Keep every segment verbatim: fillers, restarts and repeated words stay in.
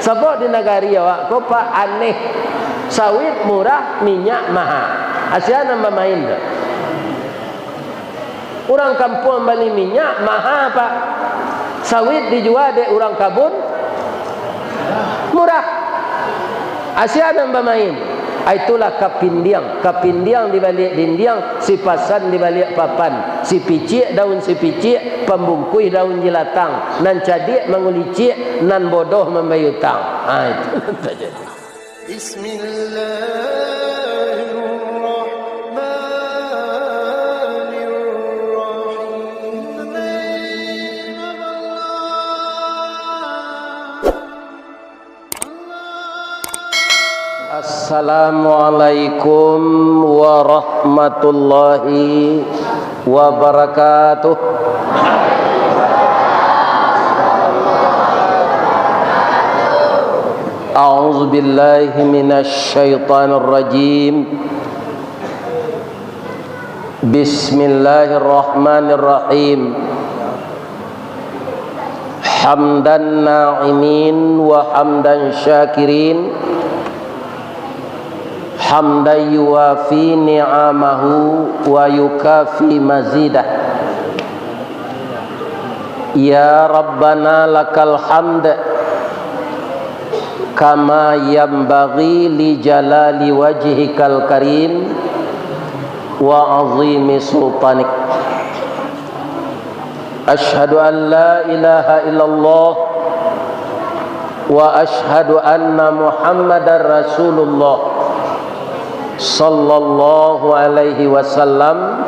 Sabab di nagari awak ko, Pak, aneh. Sawit murah, minyak maha. Asia nan bamain tu. Urang kampuang bali minyak maha, Pak. Sawit dijua dek urang kabun murah. Asia nan bamain. Ah, itulah kapindiang. Kapindiang di baliak dindiang, sipasan di baliak papan, sipiciak daun sipiciak, pambungkuih daun jilatang, nan cadiak mangulicik, nan bodoh mambayia utang. Ah, itu nan tajadi. Bismillahirrahmanirrahim. Assalamualaikum warahmatullahi wabarakatuh. A'udzubillahi minasyaitonirrajim. Bismillahirrahmanirrahim. Hamdan na'imin wa hamdan syakirin, hamdan yuwafi ni'amahu wa yukafi mazidah. Ya Rabbana, lakal hamd, kama yanbaghi li jalali wajhikal karim wa azimi sultanik. Asyhadu an la ilaha illallah wa asyhadu anna Muhammadar Rasulullah sallallahu alaihi wasallam,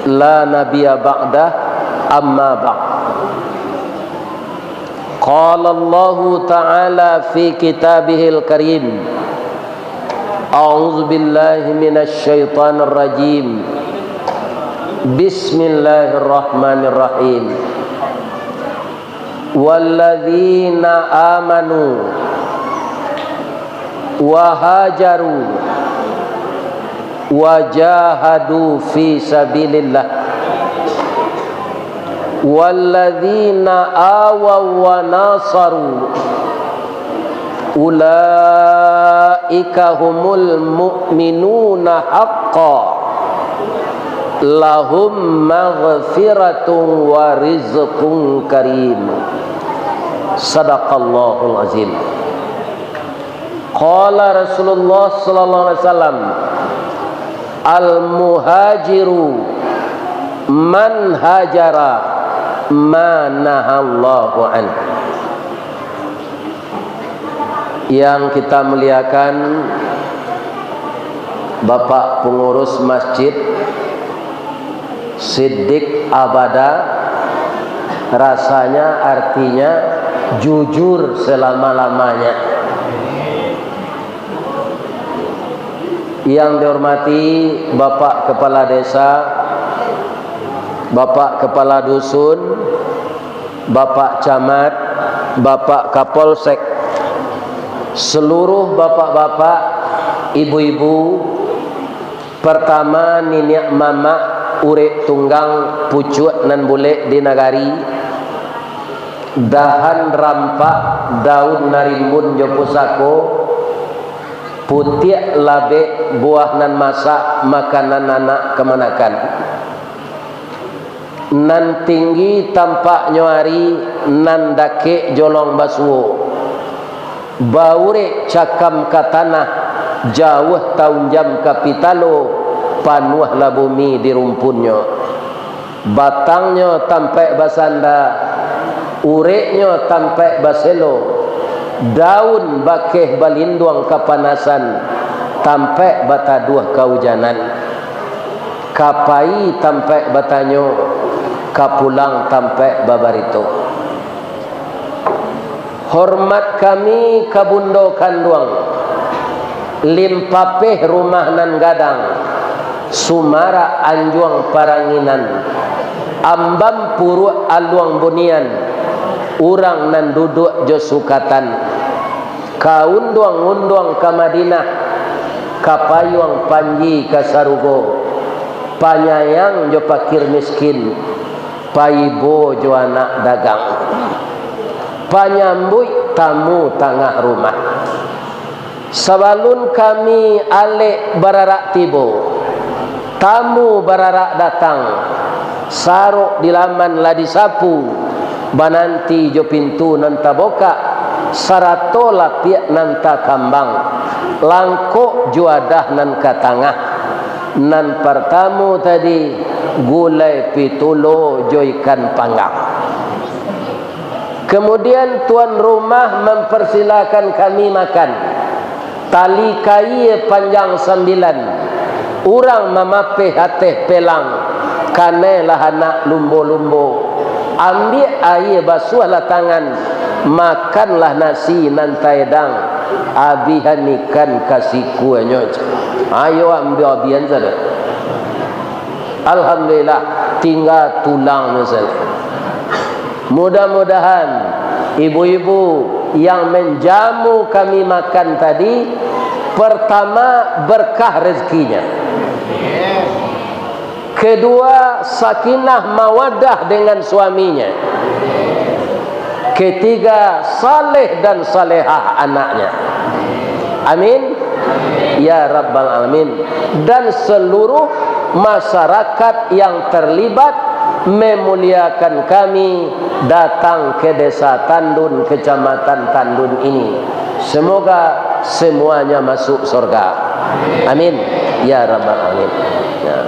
la nabiyya ba'dah, amma ba'd. Qala Allahu ta'ala fi kitabihil karim, a'udzubillahi minasyaitonirrajim. Bismillahirrahmanirrahim. Walladzina amanu wa hajaru wa jahadu fi sabilillah, walladzina awaw wa nasaru, ulaika humul mu'minuna haqqan, lahum maghfiratun wa rizqun karim. Sadaqallahul azim. Qala Rasulullah sallallahu alaihi wasallam, "Al-muhajiru man hajara ma nahallahu anhu." Yang kita muliakan, Bapak Pengurus Masjid, Siddiq Abada, rasanya artinya jujur selama-lamanya. Yang dihormati Bapak Kepala Desa, Bapak Kepala Dusun, Bapak Camat, Bapak Kapolsek, seluruh bapak-bapak, ibu-ibu, pertama niniak mamak, urek tunggang, pucuak nan bulek di nagari, dahan rampak, daun narimbun jo pusako, putiak labek, buah nan masak, makanan anak kamanakan. Nan tinggi tampaknyo ari, nan dakek jolong basuo. Baurek cakam ka tanah, jauah taunjam ka pitalo, panuahlah bumi di rumpunnyo. Batangnyo tampaik basanda, ureknyo tampaik baselo, daun bakeh balinduang kapanasan, tampaik bataduah kaujanan. Ka pai tampaik batanyo, ka pulang tampaik babarito. Hormat kami ka bundo kanduang, limpapeh rumah nan gadang, sumarak anjuang paranginan, ambam puruak aluang bunian, urang nan duduak jo sukatan. Ka unduang-unduang ka Madinah, ka payuang panji ka sarugo, panyayang jo pakir miskin, paibo jo anak dagang. Panyambuik Tamu tangah rumah. Sabalun kami alek bararak tibo, tamu bararak datang, sarok di laman lah disapu, bananti jo pintu nan tabukak, sarato lapiak nan takambang, langkok juadah nan ka tangah. Nan partamu tadi, gulai pitulo jo ikan panggang. Kamudian, tuan rumah mamparsilakan kami makan. Tali kaia panjang sambilan, urang mamapeh ateh pelang, kanai lah anak lumbo-lumbo. Ambiak aia, basuahlah tangan, makanlah nasi nan taedang, abihan ikan ka sikuanyo. Ayo, ambiak abihan sajo. Alhamdulillah, tingga tulangnyo sajo. Mudah-mudahan ibu-ibu yang menjamu kami makan tadi, pertama, berkah rezekinya. Kedua, sakinah mawadah dengan suaminya. Ketiga, saleh dan salehah anaknya. Amin. Ya Rabbal Alamin. Dan seluruh masyarakat yang terlibat memuliakan kami datang ke Desa Tandun, Kecamatan Tandun ini. Semoga semuanya masuk surga. Amin. Ya Rabbal Alamin. Ya.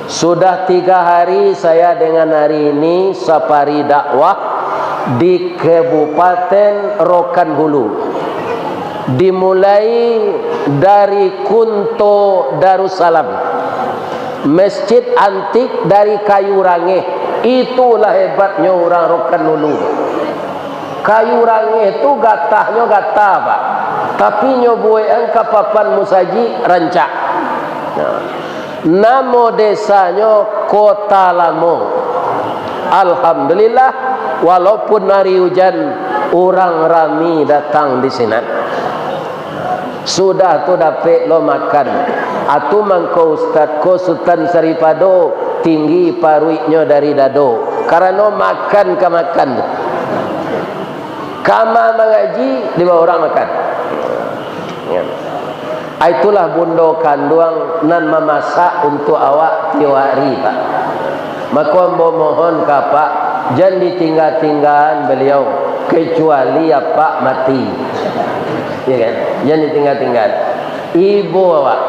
Sudah tiga hari saya dengan hari ini safari dakwah di Kabupaten Rokan Hulu. Dimulai dari Kunto Darussalam, masjid antik dari kayu rangeh. Itulah hebatnyo urang Rokan Hulu. Kayu rangeh tu gatahnyo gatah, Pak. Tapi nyo buekan ka papan musajik, rancak. Nah, namo desanyo Kota Lamo. Alhamdulillah, walaupun ari ujan, urang rami datang di sinan. Sudah tu dapek lo makan. Atu mangko ustad ko Sutan Saripado, tinggi paruiknyo dari dado, karano makan ka makan. Kama mangaji, dibawa urang makan. Ya. Ah, itulah bundo kanduang nan mamasak untuak awak tiok ari, Pak. Mako, ambo mohon ka apak, jan ditingga-tinggaan baliau, kecuali apak mati. Ya kan? Jan ditingga-tinggaan. Ibu awak,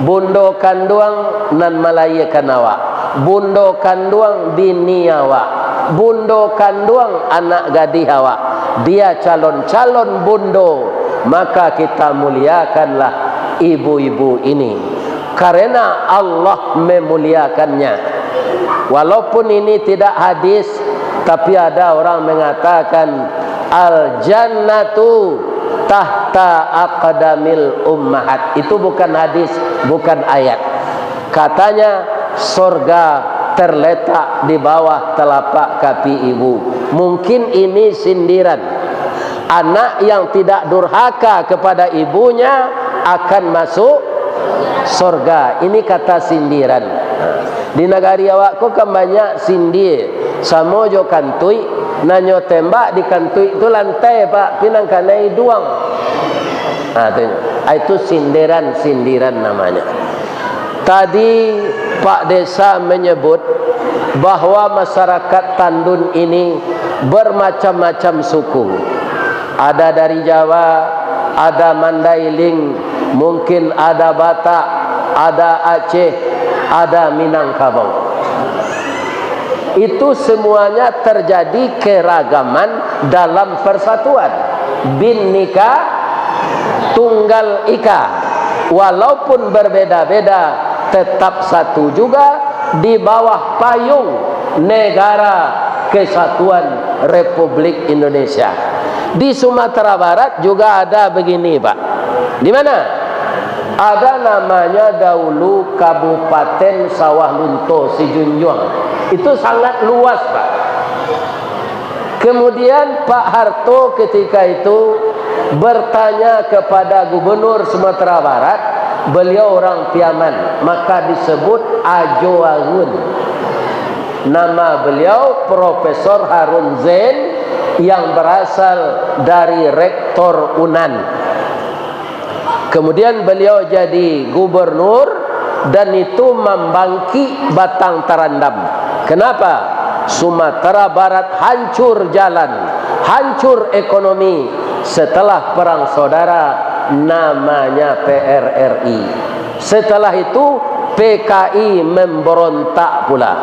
bundo kanduang nan malahiakan awak, bundo kanduang bini awak, bundo kanduang anak gadih awak, dia calon-calon bundo, maka kita muliakanlah ibu-ibu ini. Karena Allah memuliakannya. Walaupun ini tidak hadis, tapi ada orang mengatakan, "Al-jannatu tahta aqdamil ummahat." Itu bukan hadis, bukan ayat. Katanya, sorga terletak di bawah telapak kaki ibu. Mungkin ini sindiran. Anak yang tidak durhaka kepada ibunya akan masuk sorga. Ini kata sindiran. Di nagari awak ko kan banyak sindia, samo jo kantuik, nan nyo tembak di kantuik tu lantai, Pak, pinang kanai iduang. Nah, tu nyo. Ah, itu sindiran-sindiran namanya. Tadi Pak Desa menyebut bahwa masyarakat Tandun ini bermacam-macam suku. Ada dari Jawa, ada Mandailing, mungkin ada Batak, ada Aceh, ada Minangkabau. Itu semuanya terjadi keragaman dalam persatuan. Bhinneka tunggal ika. Walaupun berbeda-beda, tetap satu juga di bawah payung Negara Kesatuan Republik Indonesia. Di Sumatera Barat juga ada begini, Pak. Di mana? Ada namanya dahulu Kabupaten Sawah Lunto, Sijunjuang. Itu sangat luas, Pak. Kemudian Pak Harto ketika itu bertanya kepada Gubernur Sumatera Barat, beliau orang Piaman, maka disebut Ajo Harun. Nama beliau Profesor Harun Zain, yang berasal dari rektor Unan. Kemudian beliau jadi gubernur, dan itu mambangkik batang tarandam. Kenapa? Sumatera Barat hancur jalan, hancur ekonomi setelah Perang Saudara, namanya P R R I. Setelah itu, P K I memberontak pula.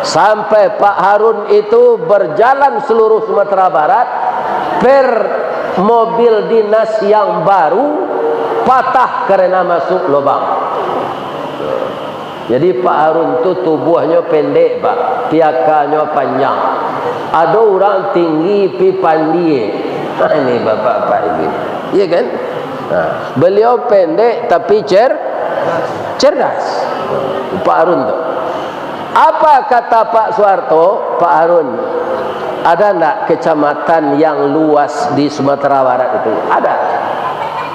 Sampai Pak Harun itu berjalan seluruh Sumatera Barat, per mobil dinas yang baru patah karena masuk lubang. Jadi Pak Harun tu tubuahnyo pendek, Pak, piakanyo panjang. Ado urang tinggi pi pandie. Ini bapak-bapak ini. Iya kan? Nah, beliau pendek tapi cer-, cerdas. Pak Harun tu. Apa kata Pak Soeharto, "Pak Harun, ada ndak kecamatan yang luas di Sumatera Barat itu?" Ada.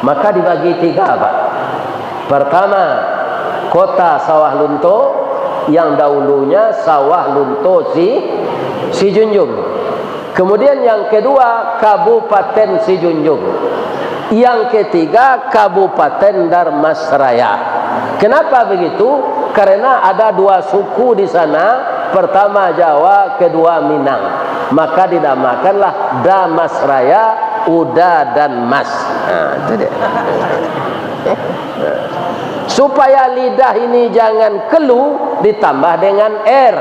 Maka dibagi tiga, Pak. Pertama, kota Sawah Lunto, yang dahulunya Sawah Lunto Si, Sijunjung. Kemudian yang kedua, Kabupaten Sijunjung. Yang ketiga, Kabupaten Darmasraya. Kenapa begitu? Karena ada dua suku di sana, pertama Jawa, kedua Minang. Maka dinamakanlah Damasraya, Uda dan Mas. Nah, itu dia. Supaya lidah ini jangan kelu, ditambah dengan R.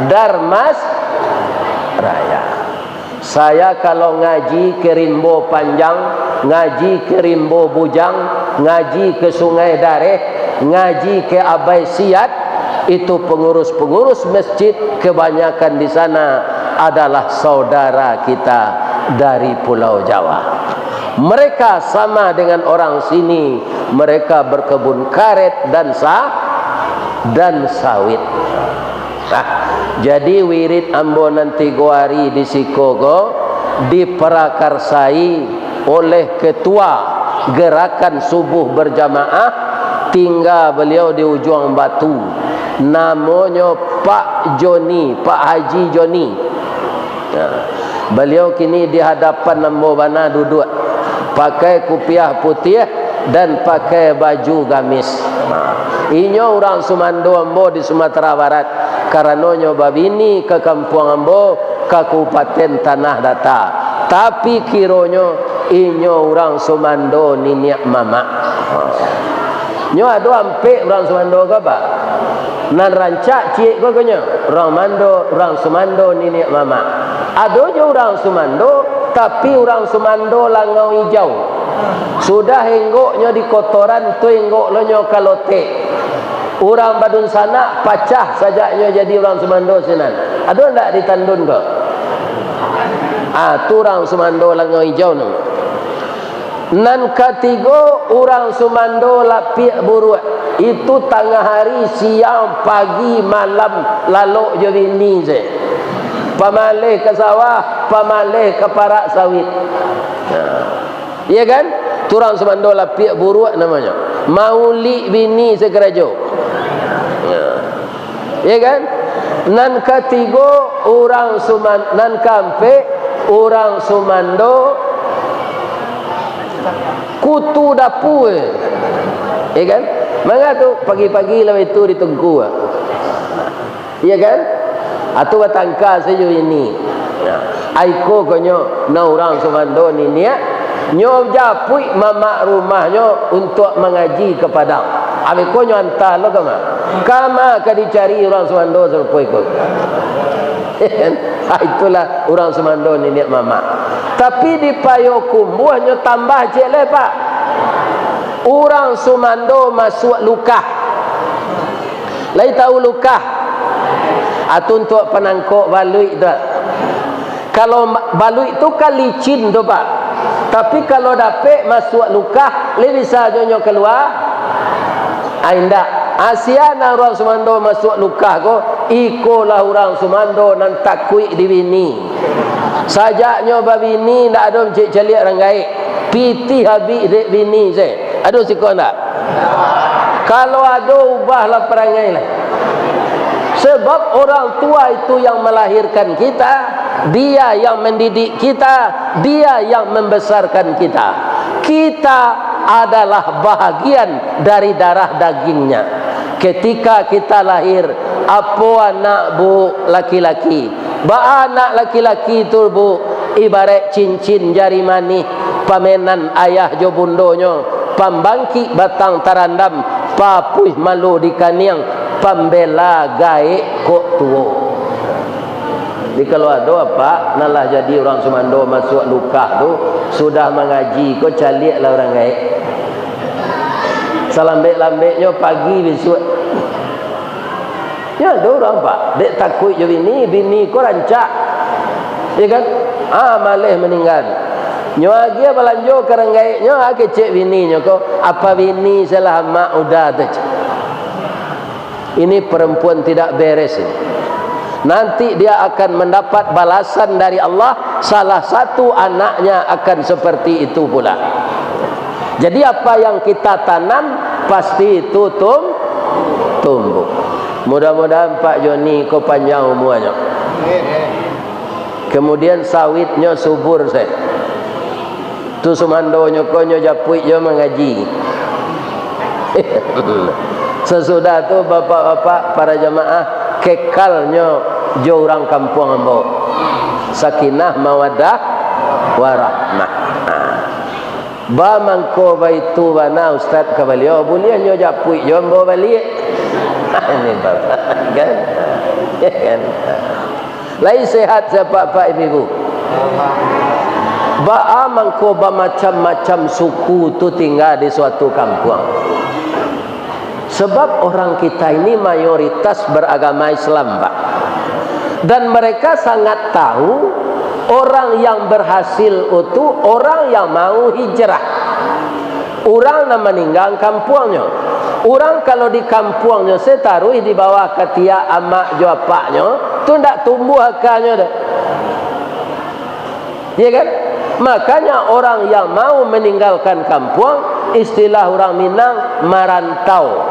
Darmasraya. Saya kalau ngaji ke Rimbo Panjang, ngaji ke Rimbo Bujang, ngaji ke Sungai Dareh, ngaji ke Abai Siat, itu pengurus-pengurus masjid kebanyakan di sana adalah saudara kita dari Pulau Jawa. Mereka sama dengan orang sini, mereka berkebun karet dan sa-, dan sawit. Nah, jadi wirid ambo nan tigo ari di siko ko diprakarsai oleh ketua Gerakan Subuh Berjamaah, tingga beliau di Ujuang Batu. Namonyo Pak Joni, Pak Haji Joni. Nah, beliau kini di hadapan ambo bana duduak, pakai kupiah putiah dan pakai baju gamis. Nah, inyo urang sumando ambo di Sumatera Barat, karano nyo babini ka kampuang ambo, Kabupaten Tanah Data. Tapi kironyo inyo urang sumando niniak mamak. Nyo ado ampek urang sumando ko, Pak. Nan rancak ciek ko, konyo, urang mando, urang sumando niniak mamak. Ado jo urang sumando, tapi urang sumando langau ijau. Sudah enggoknyo di kotoran, tu enggok lo nyo ka lotek. Urang badunsanak pacah sajaknyo jadi urang sumando sinan. Ado ndak di Tandun ko? Ah, tu urang sumando langau ijau namo. Nan katigo, urang sumando lapiak buruak. Itu tangah hari, siang, pagi, malam, lalok jo bini se. Pamaleh ka sawah, pamaleh ka parak sawit. Nah. Iya kan? Tu urang sumando lapiak buruak namonyo. Maulik bini sakarajo. Nah. Iya kan? Nan katigo, urang suman-, nan kaampek, urang sumando kutu dapua. Iya kan? Manga tu pagi-pagi lah itu ditungku. Iya kan? Atu batangka sajo ini. Nah, aiko konyo, nah, urang sumando niniak, nyo japuik mamak rumahnyo untuak mangaji ka Padang. Abih ko nyo anta lo kama. Kama ka dicari urang sumando sarupo iko. Ah, itulah urang sumando niniak mamak. Tapi di Payokumbuah nyo tambah ciek lai, Pak. Urang sumando masuak lukah. Lai tahu lukah? Atu untuak panangkok baluik tu. Kalau ma-, baluik tu kan licin tu, Pak. Tapi kalau dapek masuak lukah, lai bisa jo nyo kalua? Ah, indak. Asia nan urang sumando masuak lukah ko, ikolah urang sumando nan takuik di bini. Sajaknyo babini, ndak ado mancaliak-caliak urang gaek. Pitih abih dek bini se. Ado siko ndak? Kalau ado, ubahlah parangai lah. Sebab orang tua itu yang melahirkan kita, Dia yang mendidik kita, Dia yang membesarkan kita. Kita adalah bahagian dari darah dagingnya. Ketika kita lahir, apo anak, Bu? Laki-laki. Baa anak laki-laki tu, Bu? Ibarat cincin jari manih, pamenan ayah jo bundonyo, pambangkik batang tarandam, papuih malu di kaniang, pambela gaek kok tuo. Jadi, kalau ado apak nan lah jadi urang sumando masuak lukah tu, sudah mangaji ko, caliaklah urang gaek. Salambek-lambeknyo pagi bisuak. Nyo ado urang, Pak, dek takuik jo bini, bini ko rancak. Iyo kan? Ah, maleh maningga. Nyo agiah balanjo ka urang gaeknyo, ah, kecek bininyo ko, "Apa bini salah amak uda tu?" Ini perempuan tidak beres ini. Nanti dia akan mendapat balasan dari Allah, salah satu anaknya akan seperti itu pula. Jadi, apa yang kita tanam, pasti itu tum-, tumbuh. Mudah-mudahan Pak Joni ko panjang umuanyo. Kemudian sawitnyo subur sae. Tu sumandonyo ko nyo japuik jo mangaji. Sasudah tu, bapak-bapak, para jamaah, kekalnyo jo urang kampuang ambo. Sakinah, mawaddah, warahmah. Ba mangko baitu bana, Ustaz, ka baliau, buliah nyo japuik jo ambo baliak. Ini bapak, kan? Ya kan? Lai sehat sia, Pak, Pak, Ibu-ibu? Baa mangko bamacam-macam suku tu tingga di suatu kampuang? Sebab orang kita ini mayoritas beragama Islam, Pak. Dan mereka sangat tahu orang yang berhasil itu orang yang mau hijrah. Urang nan maninggakan kampuangnyo. Urang kalau di kampuangnyo se taruih di bawah katiak amak jo apaknyo, tu ndak tumbuah akanyo doh. Iya kan? Makanya orang yang mau meninggalkan kampuang, istilah urang Minang, marantau.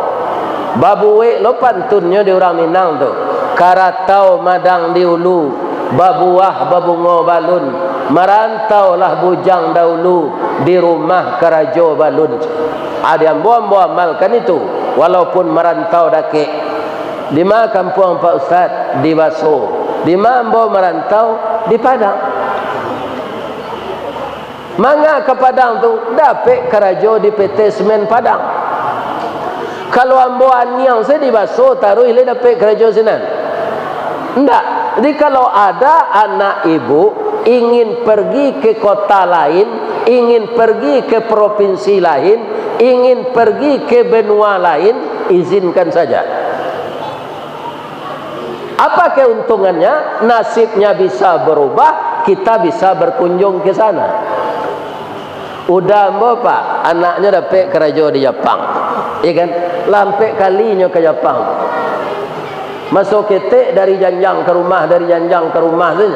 Babuek lo pantunnyo di urang Minang tu. Karatau madang di ulu, babuah babungo balun, marantaulah bujang dahulu, di rumah karajo balun. Ah, di ambo, ambo amalkan itu, walaupun marantau dakek. Di ma kampuang Pak Ustaz? Di Baso. Di ma ambo marantau? Di Padang. Manga ka Padang tu, dapek karajo di P T Semen Padang. Kalau ambo aniang se di Baso, taruih lai dapek karajo sinan? Ndak. Jadi, kalau ada anak ibu ingin pergi ke kota lain, ingin pergi ke provinsi lain, ingin pergi ke benua lain, izinkan saja. Apa keuntungannya? Nasibnya bisa berubah, kita bisa berkunjung ke sana. Uda ambo, Pak, anaknyo dapek karajo di Japang. Iya kan? Lah ampek kalinyo ka Japang. Maso ketek dari janjang ka rumah, dari janjang ka rumah sajo.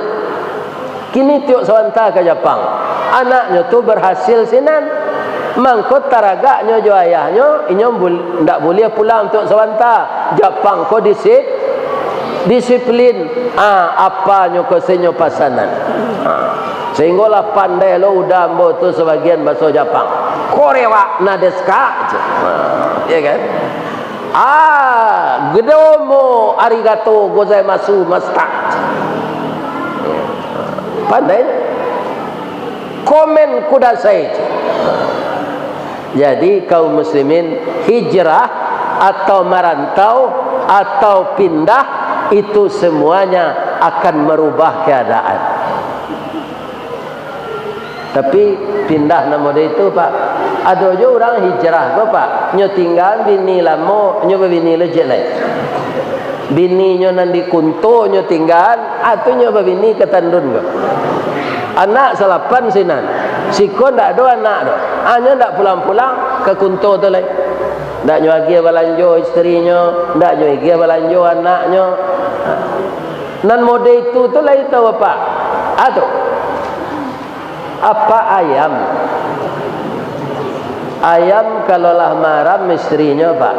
Kini tiok sabanta ka Japang. Anaknyo tu berhasil sinan. Mangko taragaknyo jo ayahnyo, inyo bul-, ndak buliah pulang tiok sabanta. Japang ko disi-, disiplin. Ah, apanyo ko se nyo pasanan. Ah. Sehinggolah pandai lo uda ambo tu sabagian baso Japang. "Korewa nan desu ka?" Ah, iya kan? "Ah, domo arigato gozaimasu, Master." Pandai. "Komen kudasai." Jadi, kaum muslimin, hijrah atau marantau atau pindah, itu semuanya akan merubah keadaan. Tapi, pindah nan model itu, Pak. Ado jo urang hijrah ko, Pak. Nyo tinggaan bini lamo, nyo babini lo ciek lai. Bininyo nan di Kunto nyo tinggaan, ah, tu nyo babini ka Tandun ko. Anak salapan sinan. Siko ndak ado anak doh. Ah, nyo ndak pulang-pulang ka Kunto tu lai. Ndak nyo agiah balanjo istrinyo, ndak nyo agiah balanjo anaknyo. Nan model itu tu lai tau, Pak. Ah, tu. Apa ayam? Ayam kalau lah maram istrinyo, Pak,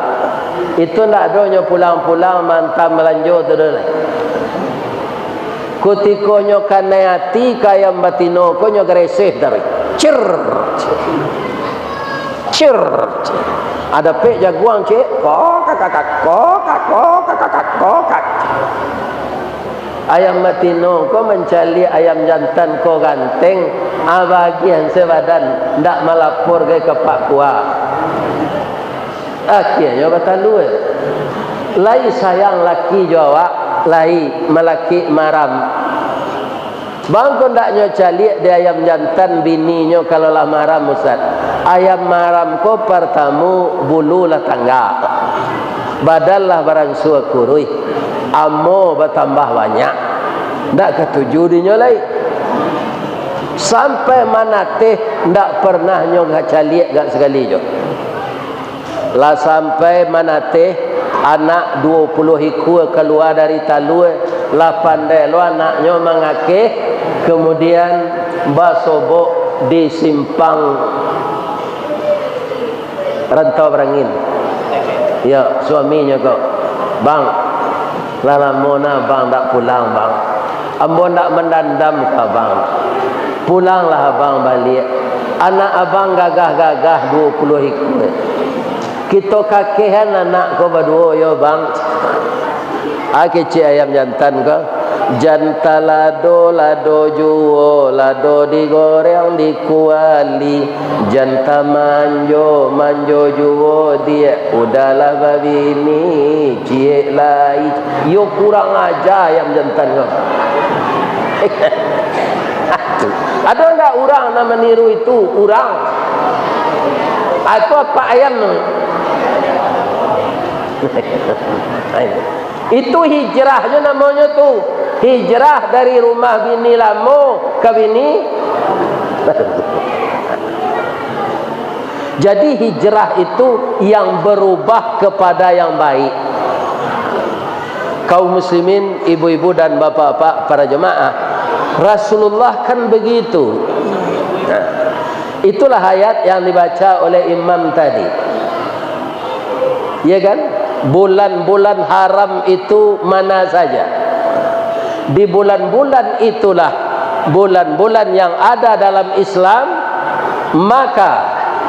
itu ndak ado nyo pulang-pulang maanta balanjo tu doh lai. Kutiko nyo kanai ati ka ayam batino ko, nyo gareseh taruih. Cir. Cir. Ado pek jaguang, cek. Kokak, kokak, kokak, kokak, kokak. Ayam batino ko mancaliak ayam jantan ko ganteng, ah, bagian sabadan, ndak malapor gai ka Pak Kua. Akhianyo batalua. Lai sayang laki jo awak, lai malakik maram. Bang ko ndak nyo caliak di ayam jantan bininyo kalau lah maram, Ustaz? Ayam maram ko partamo bulu lah tanggak. Badan lah baransua kuruih. Amo batambah banyak. Ndak katuju dinyo lai. Sampai manateh ndak pernah nyo caliak gak sakali jo. Lah sampai manateh, anak duo puluah ikua kalua dari talua, lah pandai lo anaknyo mangakeh, kemudian basobok di simpang Rantau Barangin. Ya, suaminyo ko, "Bang, lah lamo nah Abang ndak pulang, Bang. Ambo ndak mandandam ka Abang. Pulanglah Abang baliak. Anak Abang gagah-gagah duo puluah ikua. Kito kakehan anak ko baduo yo, Bang." Ah, kecek ayam jantan ko, "Jan talado, lado juo, lado digoreng di kuali. Jan tamanjo, manjo juo, diak, udahlah babini, ciek lai." Yo, kurang aja ayam jantan ko. Ado ndak urang nan maniru itu? Urang. Itu apak ayam tu. Itu hijrahnyo namonyo tu. Hijrah dari rumah bini lamo ka bini. Jadi, hijrah itu yang berubah kepada yang baik. Kaum muslimin, ibu-ibu dan bapak-bapak, para jemaah, Rasulullah kan begitu. Nah, itulah ayat yang dibaca oleh imam tadi. Ya kan? Bulan-bulan haram itu mana saja? Di bulan-bulan itulah bulan-bulan yang ada dalam Islam, maka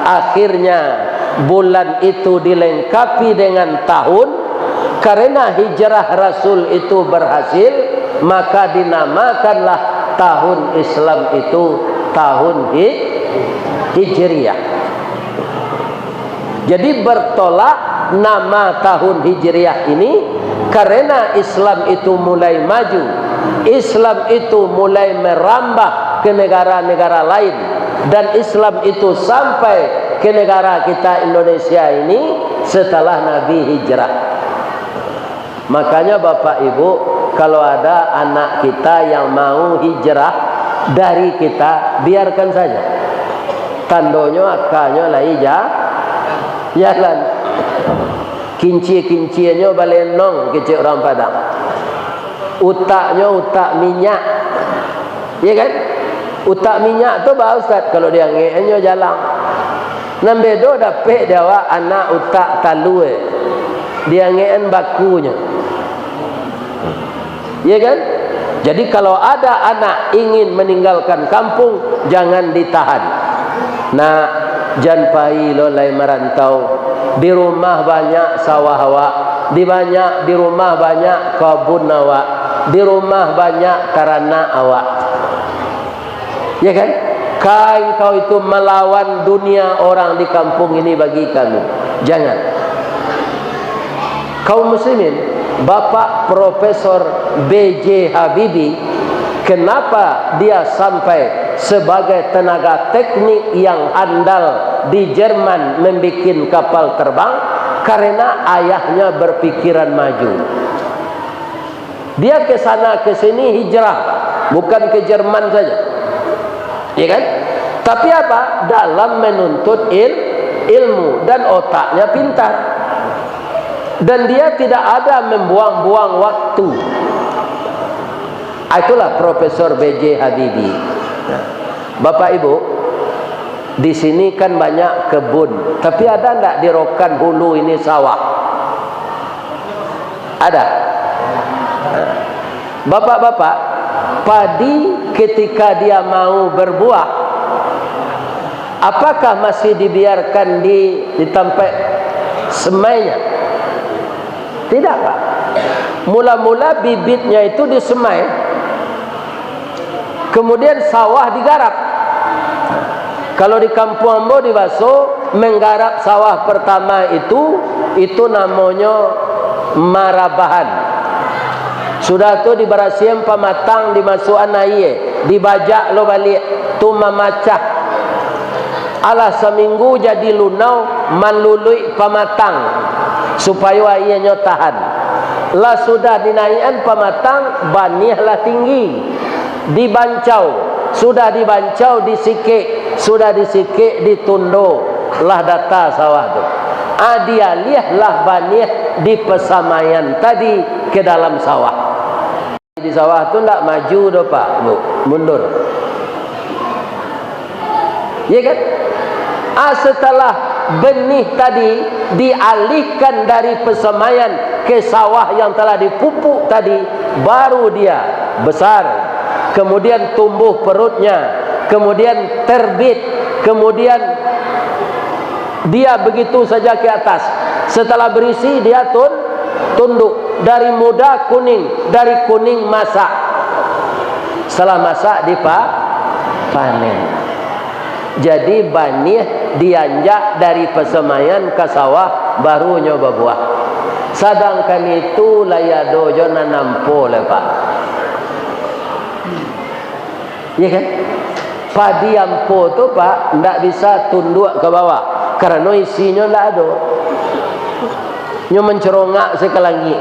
akhirnya bulan itu dilengkapi dengan tahun, karena hijrah Rasul itu berhasil, maka dinamakanlah tahun Islam itu tahun Hij-, Hijriah. Jadi, bertolak nama tahun Hijriah ini, karena Islam itu mulai maju, Islam itu mulai merambah ke negara-negara lain, dan Islam itu sampai ke negara kita Indonesia ini setelah Nabi hijrah. Makanya, Bapak Ibu, kalau ada anak kita yang mau hijrah dari kita, biarkan saja. Tandonyo, akanyo lai ja-, jalan. Kincia-kincianyo balenong, kecek urang Padang. Utaknyo utak minyak. Iya kan? Utak minyak tu ba, Ustaz, kalau diangek-annyo jalang. Nan bedo dapek di awak anak utak talua, diangek-an bakunyo. Iya kan? Jadi, kalau ada anak ingin meninggalkan kampung, jangan ditahan. Nak, jan pai lo lai marantau. Di rumah banyak sawah awak, di banyak, di rumah banyak kabun awak, di rumah banyak taranak awak. Ya kan? Ka engkau itu melawan dunia orang di kampung ini bagi kami. Jangan. Kaum muslimin, Bapak Profesor B J Habibie, kenapa dia sampai sebagai tenaga teknik yang andal di Jerman membikin kapal terbang? Karena ayahnya berpikiran maju. Dia ke sana ke sini hijrah, bukan ke Jerman saja. Ya kan? Tapi apa? Dalam menuntut il-, ilmu, dan otaknya pintar. Dan dia tidak ada membuang-buang waktu. Ah, itulah Profesor B J Habibie. Nah, Bapak Ibu, di sini kan banyak kebun, tapi ada ndak di Rokan Hulu ini sawah? Ada. Nah, Bapak-bapak, Padi ketika dia mau berbuah, apakah masih dibiarkan di, di tampek semainya? Tidak, Pak. Mula-mula bibitnya itu disemai, kemudian sawah digarap. Kalau di kampuang ambo di Baso, menggarap sawah pertama itu, itu namonyo marabahan. Sudah tu dibarasian pamatang, dimasuakan aia, dibajak lo baliak, tu mamacah. Alah saminggu jadi lunau, maluluik pamatang, supayo aianyo tahan. Lah sudah dinaiakan pamatang, baniah lah tinggi. Dibancau, sudah dibancau, disikek, sudah disikek, ditundo, lah data sawah tu. Ah, dialiah lah baniah di pasamaian tadi ke dalam sawah. Di sawah tu ndak maju doh, Pak, Bu, mundur. Ya kan? Ah, setelah benih tadi dialihkan dari pasamaian ke sawah yang telah dipupuk tadi, baru dia besar, kemudian tumbuh perutnya, kemudian terbit, kemudian dia begitu saja ke atas. Setelah berisi, dia tun-, tunduk. Dari muda kuning, dari kuning masak. Setelah masak, dipa-, panen. Jadi, baniah dianjak dari pasamaian ka sawah, baru nyo babuah. Sadangkan itu, lai ado jo nan ampo lai, Pak. Ya kan? Padi ampo tu, Pak, ndak bisa tunduak ka bawah, karano isinyo ndak ado. Nyo mancerongak se ka langik.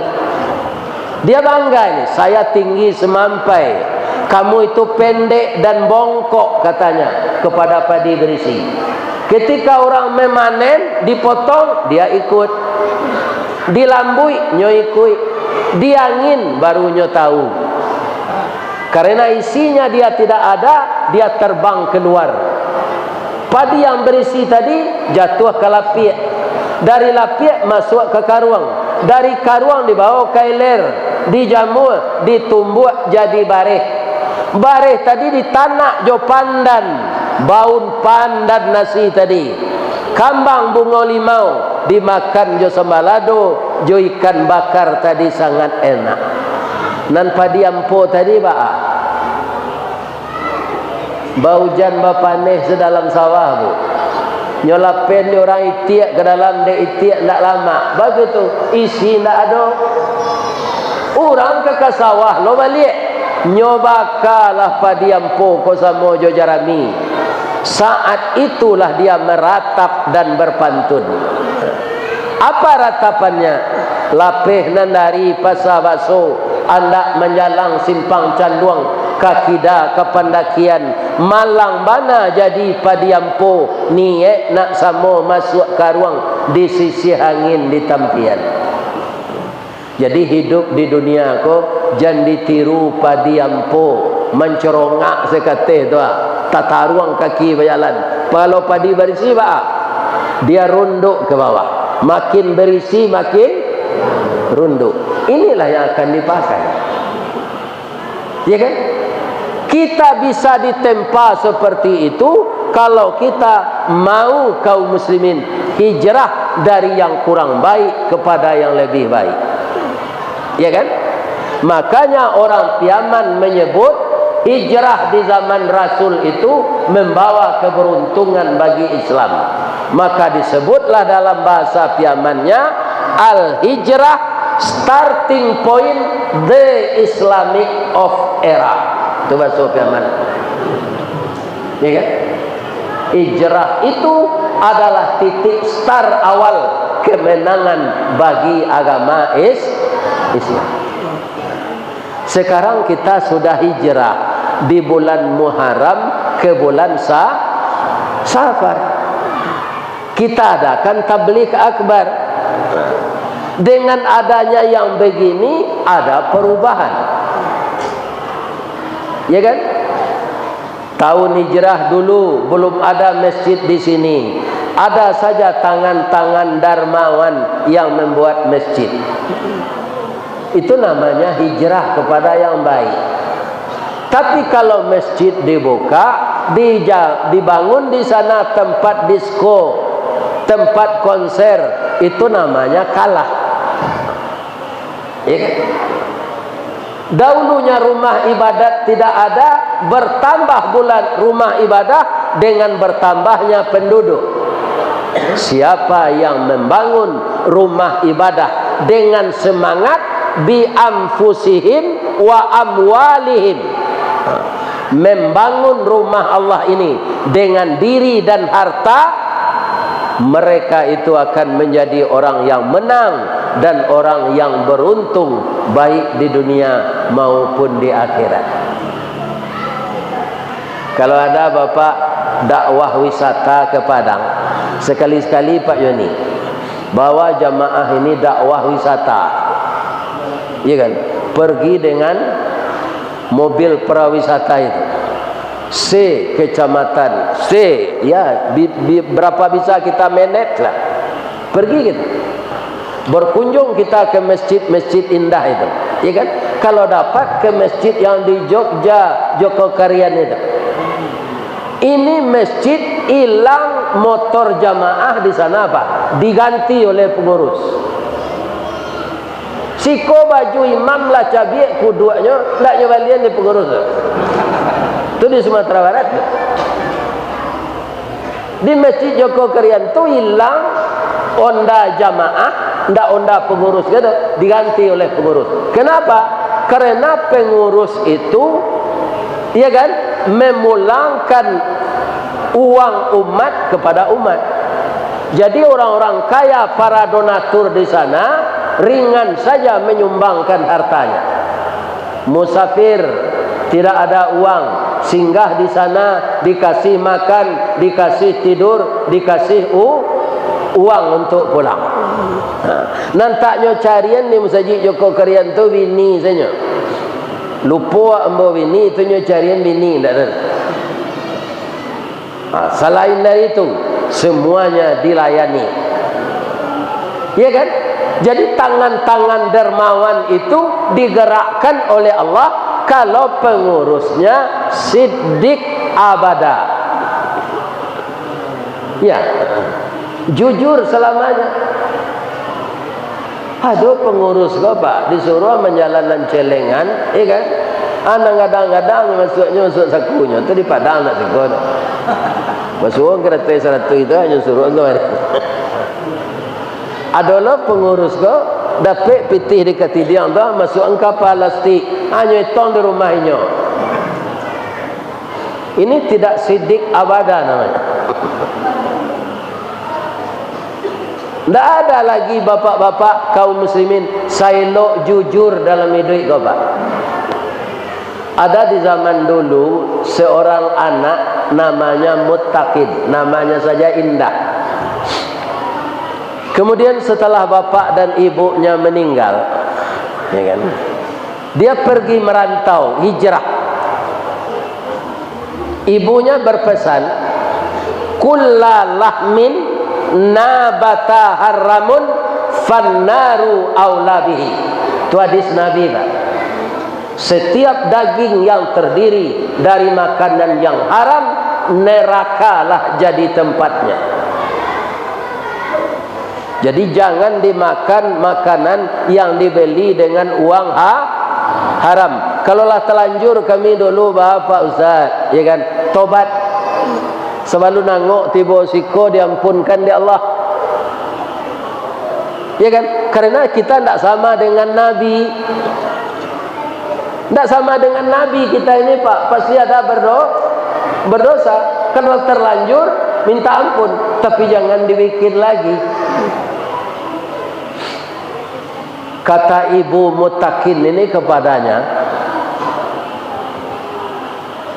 Dia bangga ni, "Saya tinggi semampai, kamu itu pendek dan bongkok," katanya kepada padi berisi. Ketika orang memanen, dipotong, dia ikut. Dilambuik, nyo ikuik. Diangin, baru nyo tahu. Karena isinya dia tidak ada, dia terbang keluar. Padi yang berisi tadi jatuh ka lapiak. Dari lapiak masuak ka karuang. Dari karuang dibawa ka iler, dijamua, ditumbuak jadi bareh. Bareh tadi ditanak jo pandan, baun pandan nasi tadi. Kambang bungo limau dimakan jo sambalado, jo ikan bakar tadi sangat enak. Nan padi ampo tadi baa? Baujan bapaneh sadalam sawah, Bu. Nyo lapen di urang itiak ka dalam, dek itiak ndak lamak. Bagitu, isi ndak ado. Urang ka, ka sawah lo baliak. Nyo bakalah padi ampo ko samo jo jarami. Saat itulah dia meratap dan berpantun. Apa ratapannya? Lapeh nan dari Pasa Baso, andak manjalang Simpang Canduang, ka kida ka pandakian, malang bana jadi padi ampo, niaik nak samo masuak karuang, disisiah angin di tampian. Jadi, hidup di dunia ko, jan ditiru padi ampo, mancorongak sakateh tu, ah. Tataruang kaki bajalan. Kalau padi barisi, baa? Dia runduk ka bawah. Makin barisi, makin runduk. Inilah yang akan dipakai. Ya kan? Kita bisa ditempa seperti itu kalau kita mau, kaum muslimin, hijrah dari yang kurang baik kepada yang lebih baik. Ya kan? Makanya orang Piaman menyebut hijrah di zaman Rasul itu membawa keberuntungan bagi Islam. Maka disebutlah dalam bahasa Piamannya, "Al-hijrah starting point the Islamic of era." Itu bahasa Piaman. Ya kan? Hijrah itu adalah titik start awal kemenangan bagi agama Is-, Islam. Sekarang kita sudah hijrah di bulan Muharram ke bulan Sa-, Safar. Kita adakan tabligh akbar. Dengan adanya yang begini, ada perubahan. Ya kan? Tahun hijrah dulu belum ada masjid di sini. Ada saja tangan-tangan darmawan yang membuat masjid. Itu namanya hijrah kepada yang baik. Tapi kalau masjid dibuka, dija-, dibangun di sana tempat disko, tempat konser, itu namanya kalah. Ya kan? Dahulunya rumah ibadat tidak ada, bertambah bulan rumah ibadah dengan bertambahnya penduduk. Siapa yang membangun rumah ibadah dengan semangat bi anfusihim wa amwalihim, membangun rumah Allah ini dengan diri dan harta, mereka itu akan menjadi orang yang menang dan orang yang beruntung, baik di dunia maupun di akhirat. Kalau ada Bapak dakwah wisata ke Padang, sekali-sekali Pak Yoni, bawa jamaah ini dakwah wisata. Iya kan? Pergi dengan mobil pariwisata itu. Se kecamatan, se, ya, bi-, bi-, berapa bisa kita manage lah. Pergi kita. Berkunjung kita ke masjid-masjid indah itu. Ya kan? Kalau dapat ke masjid yang di Jogja, Joko Karian itu. Ini masjid hilang motor jamaah di sana apa? Diganti oleh pengurus. Siko baju imam lah cabiak kuduaknyo, ndak nyo balian di pengurus tu. Tu di Sumatera Barat tu. Di Masjid Joko Karian tu hilang onda jamaah, ndak onda pengurus gitu, diganti oleh pengurus. Kenapa? Karena pengurus itu, ya kan, memulangkan uang umat kepada umat. Jadi orang-orang kaya, para donatur di sana, ringan saja menyumbangkan hartanya. Musafir, tidak ada uang, singgah di sana, dikasih makan, dikasih tidur, dikasih u-, uang untuk pulang. Ha. Nan tak nyo carian di Masajik Joko Karian tu bini sajo. Lupo ambo bini, tu nyo carian bini, ndak tahu. Ha, salain dari itu, semuanya dilayani. Ya kan? Jadi, tangan-tangan dermawan itu digerakkan oleh Allah kalau pengurusnya siddiq abada. Ya. Jujur selamanya. Ado pangurus ko, Pak, disuruah manjalan nan celengan, iyo kan? Ah, nan gadang-gadang masuaknyo masuak sakunyo, tu di Padang nak siko tu. Basuo karatai saratuih tu, hanyo suruah kamari. Ado lo pangurus ko, dapek pitih di katidiang tu, masuak ka palastik, hanyo itong di rumah inyo. Ini tidak sidik abada namanya. Ndak ada lagi bapak-bapak kaum muslimin saelok jujur dalam iduik ko, Pak. Ada di zaman dulu seorang anak namanya Muttaqin, namanya saja indah. Kemudian setelah bapak dan ibunya meninggal, ya kan, dia pergi merantau, hijrah. Ibunya berpesan, "Kulla lahmin nabata haramun fannaru aula bihi." Itu hadis Nabi, Pak. Setiap daging yang terdiri dari makanan yang haram, nerakalah jadi tempatnya. Jadi, jangan dimakan makanan yang dibeli dengan uang ha-, haram. Kalau lah telanjur kami dulu, Bapak Ustaz, ya kan, tobat. Sabalun angok tibo siko diampunkan dek Allah. Ya kan? Karena kita ndak sama dengan Nabi. Ndak sama dengan Nabi kita ini, Pak. Pasti ada berdo-, berdosa. Karena terlanjur, minta ampun. Tapi jangan dibikin lagi. Kata ibu Muttaqin ini kepadanya,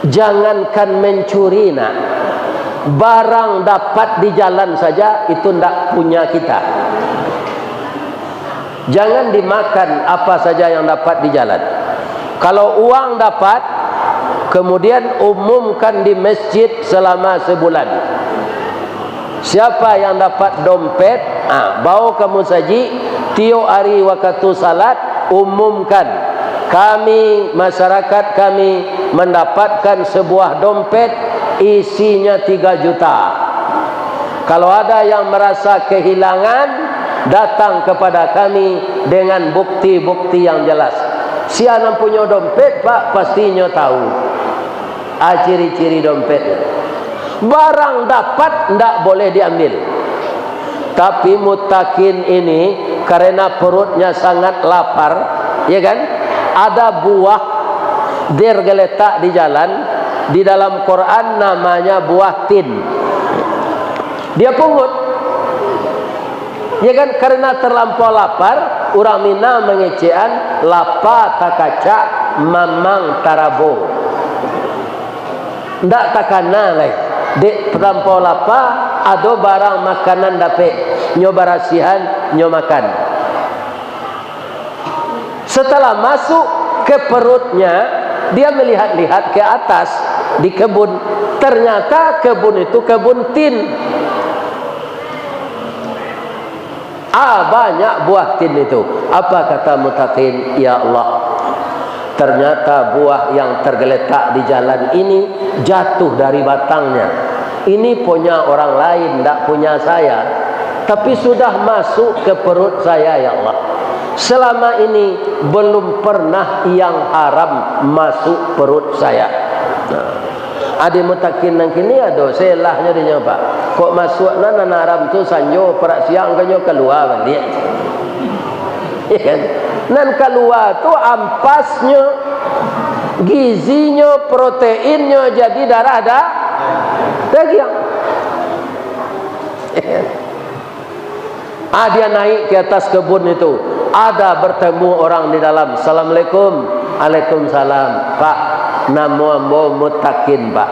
"Jangankan mencuri, nak. Barang dapat di jalan saja, itu ndak punya kita." Jangan dimakan apa saja yang dapat di jalan. Kalau uang dapat, kemudian umumkan di masjid selama sebulan. Siapa yang dapat dompet, ah, bawa ka musajik, tiok hari wakatu salat, umumkan. Kami, masyarakat kami, mendapatkan sebuah dompet isinya tiga juta. Kalau ada yang merasa kehilangan, datang kepada kami dengan bukti-bukti yang jelas. Sia nan punyo dompet, Pak, pasti nyo tahu. A, ciri-ciri dompetnya. Barang dapat ndak boleh diambil. Tapi mutakin ini, karena perutnya sangat lapar, ya kan? Ada buah tergeletak di jalan, di dalam Quran namanya buah tin. Dia pungut. Ya kan, karena terlampau lapar, urang Minang mangecekan, "Lapa takacak, mamang tarabo." Ndak takana lai, dek talampau lapa, ado barang makanan dapek, nyo barasiahan, nyo makan. Setelah masuk ke perutnya, dia melihat-lihat ke atas di kebun. Ternyata kebun itu kebun tin. Ah, banyak buah tin itu. Apa kata mutakin? "Ya Allah, ternyata buah yang tergeletak di jalan ini jatuh dari batangnya. Ini punya orang lain, ndak punya saya. Tapi sudah masuk ke perut saya, ya Allah. Selama ini belum pernah yang haram masuk perut saya." Nah. Ade mutakin nan kini ado, selahnyo dinyo, Pak. Kok masuak nan, nan haram tu sanjo, parak siang ka nyo kalua baliak. Ya kan? Nan kalua tu ampasnyo, gizinyo, proteinnyo jadi darah da-, dagiang. Ya kan? Ah, dia naik ke atas kebun itu. Ada bertemu orang di dalam. "Assalamualaikum." "Waalaikumsalam." "Pak, namo ambo Mutakin, Pak.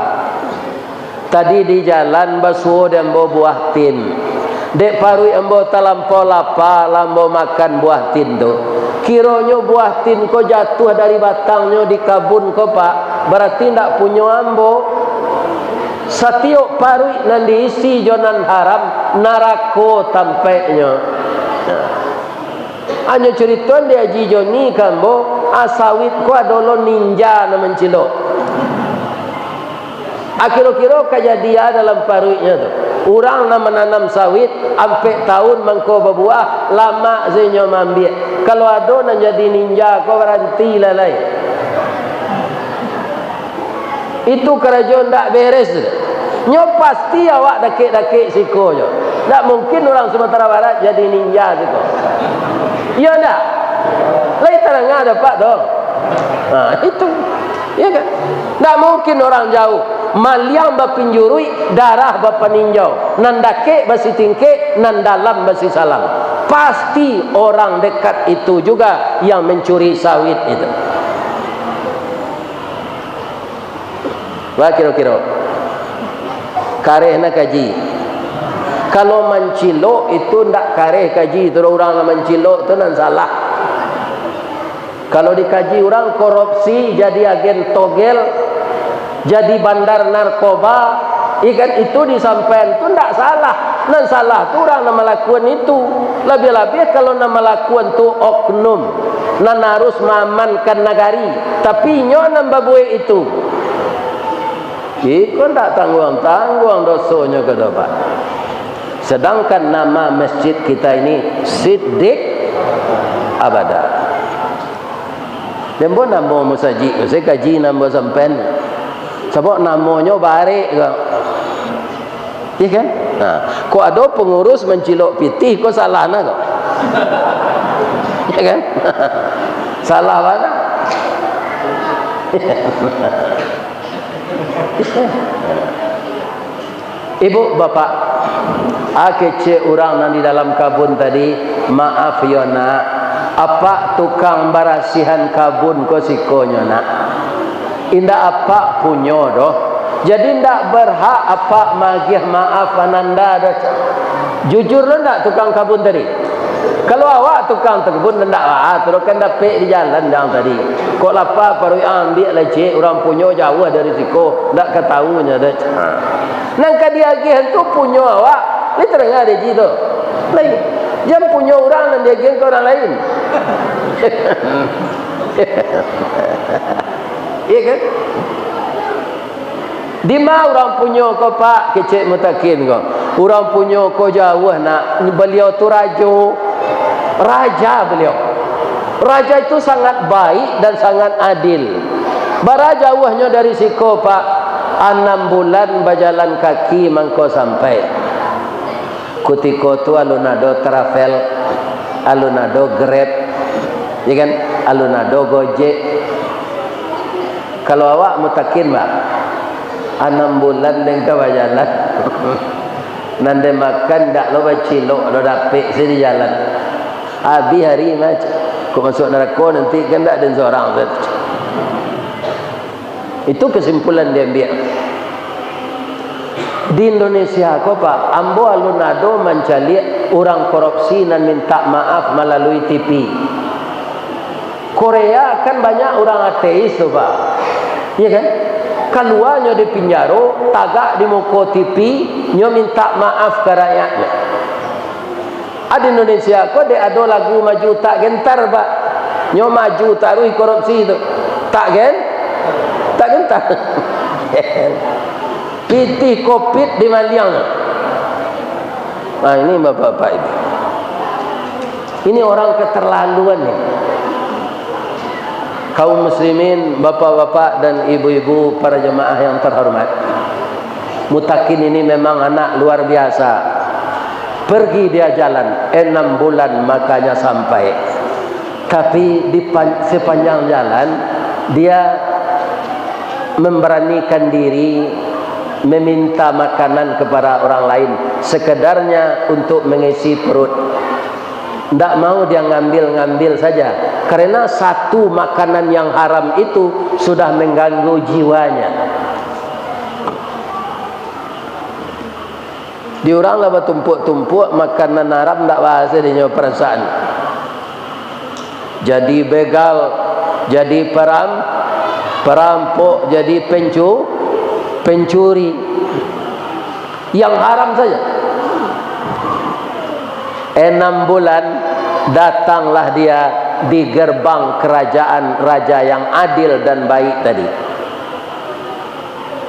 Tadi di jalan basuo di ambo buah tin. Dek paruik ambo talampau lapa, lah ambo makan buah tin tu. Kironyo buah tin ko jatuah dari batangnyo di kabun ko, Pak. Barati ndak punyo ambo." Satiok paruik nan diisi jo nan haram, narako tampeknyo. Nah, hanyo curitoan di Haji Joni ka ambo, ah, sawit ko ado lo ninja nan mancilok. Ah, kiro-kiro kajadian dalam paruiknyo tu. Urang nan mananam sawit, ampek taun mangko babuah, lamak se inyo maambiak. Kalau ado nan jadi ninja ko, barantilah lai. Itu karajo ndak beres tu. Nyo pasti awak dakek-dakek siko jo. Ndak mungkin urang Sumatera Barat jadi ninja siko. Iyo ndak? Lai tarang ado, Pak, tu. Nah, itu. Iyo kan? Ndak mungkin orang jauh. Maliang bapinjuruik, darah bapaninjau. Nan dakek basitingkek, nan dalam basisalam. Pasti orang dekat itu juga yang mencuri sawit itu. Wah, kiro-kiro. Kareh na kaji. Kalau mancilok itu ndak kareh kaji, tu urang nan mancilok tu nan salah. Kalau dikaji urang korupsi, jadi agen togel, jadi bandar narkoba, ikan itu disampaian tu ndak salah. Nan salah tu urang nan malakuan itu. Labiah-labiah kalau nan malakuan tu oknum, nan harus maamankan nagari, tapi inyo nan babuek itu. Iko ndak tangguang-tangguang dosonyo ko doh, Pak. Sedangkan nama masjid kita ini Siddiq Abada. Dembo namo musajik tu, saya kaji namo sampean. Sabab namonyo barek ko. Iya kan? Nah, kok ado pengurus mancilok pitih, kok salah na kok. Iya kan? Salah bana. Ibu, bapak, ah, kecek urang nan di dalam kabun tadi, maaf yo nak, apak tukang barasihan kabun ko sikonyo nak. Indak apak punyo doh. Jadi indak berhak apak magiah maaf ananda doh. Jujur lo ndak tukang kabun tadi? Kalau awak tukang kabun, ndak lah, tu kan dapek di jalan jang tadi. Kok lapa paruik, ambiak lah cek, urang punyo jauah dari siko, ndak ka tahu nyo doh. Ha. Nan ka diagiahan tu punyo awak, ni tarang ado ji tu. Lain. Jan punyo urang nan diagiahan ka urang lain. Iya kan? Dima urang punyo ko, Pak? Kecek Mutakin ko. Urang punyo ko jauah, Nak. Baliau tu rajo. Raja baliau. Raja itu sangat baik dan sangat adil. Bara jauahnyo dari siko, Pak? Anam bulan bajalan kaki mangko sampai. Kutiko tu alun ado travel, alun ado Grab, ya kan? Alun ado Gojek. Kalau awak Mutakin, Pak, anam bulan den ka bajalan. Nan den makan dak lo bacilok, lo dapek se di jalan. Abih ari mah, kok masuak narako nanti kan dak den sorang tu. Itu kesimpulan diambiak. Di Indonesia ko, Pak, ambo alun ado mancaliak urang korupsi nan mintak maaf malalui T V. Korea kan banyak urang ateis tu, Pak. Iya kan? Kaluanyo di pinjaro, tagak di muko T V, nyo mintak maaf ka rakyatnyo. Ah, di Indonesia ko dek ado lagu maju tak gentar, Pak. Nyo maju taruih korupsi tu. Tak gen-, tak gentar. Pitih kopit di maliang tu. Nah, ini bapak-bapak ini. Ini orang keterlaluan ni. Kaum muslimin, bapak-bapak dan ibu-ibu, para jemaah yang terhormat. Mutakin ini memang anak luar biasa. Pergi dia jalan enam bulan, makanya sampai. Tapi di pan-, sepanjang jalan, dia memberanikan diri meminta makanan kepada orang lain, sekedarnya untuk mengisi perut. Ndak mau dia ngambil-ngambil saja, karena satu makanan yang haram itu sudah mengganggu jiwanya. Di urang lah batumpuak-tumpuak, makanan haram ndak bahaso dinyo perasaan. Jadi begal, jadi peram-, perampok, jadi pencu-, pencuri. Yang haram saja. Enam bulan, datanglah dia di gerbang kerajaan raja yang adil dan baik tadi.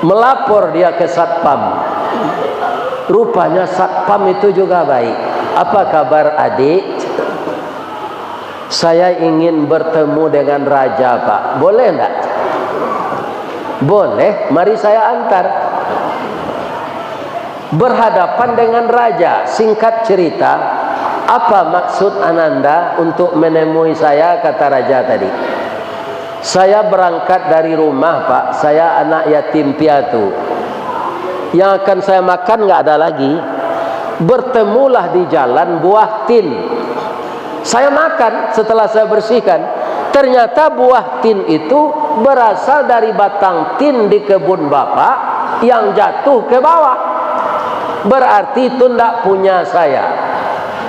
Melapor dia ke satpam. Rupanya satpam itu juga baik. "Apa kabar, adik?" "Saya ingin bertemu dengan raja, Pak." "Boleh ndak?" "Boleh, mari saya antar." Berhadapan dengan raja, singkat cerita, "Apa maksud Ananda untuk menemui saya?" kata raja tadi. "Saya berangkat dari rumah, Pak. Saya anak yatim piatu. Yang akan saya makan nggak ada lagi." Bertemulah di jalan buah tin. Saya makan setelah saya bersihkan. Ternyata buah tin itu berasal dari batang tin di kebun bapak yang jatuh ke bawah. Berarti itu ndak punya saya.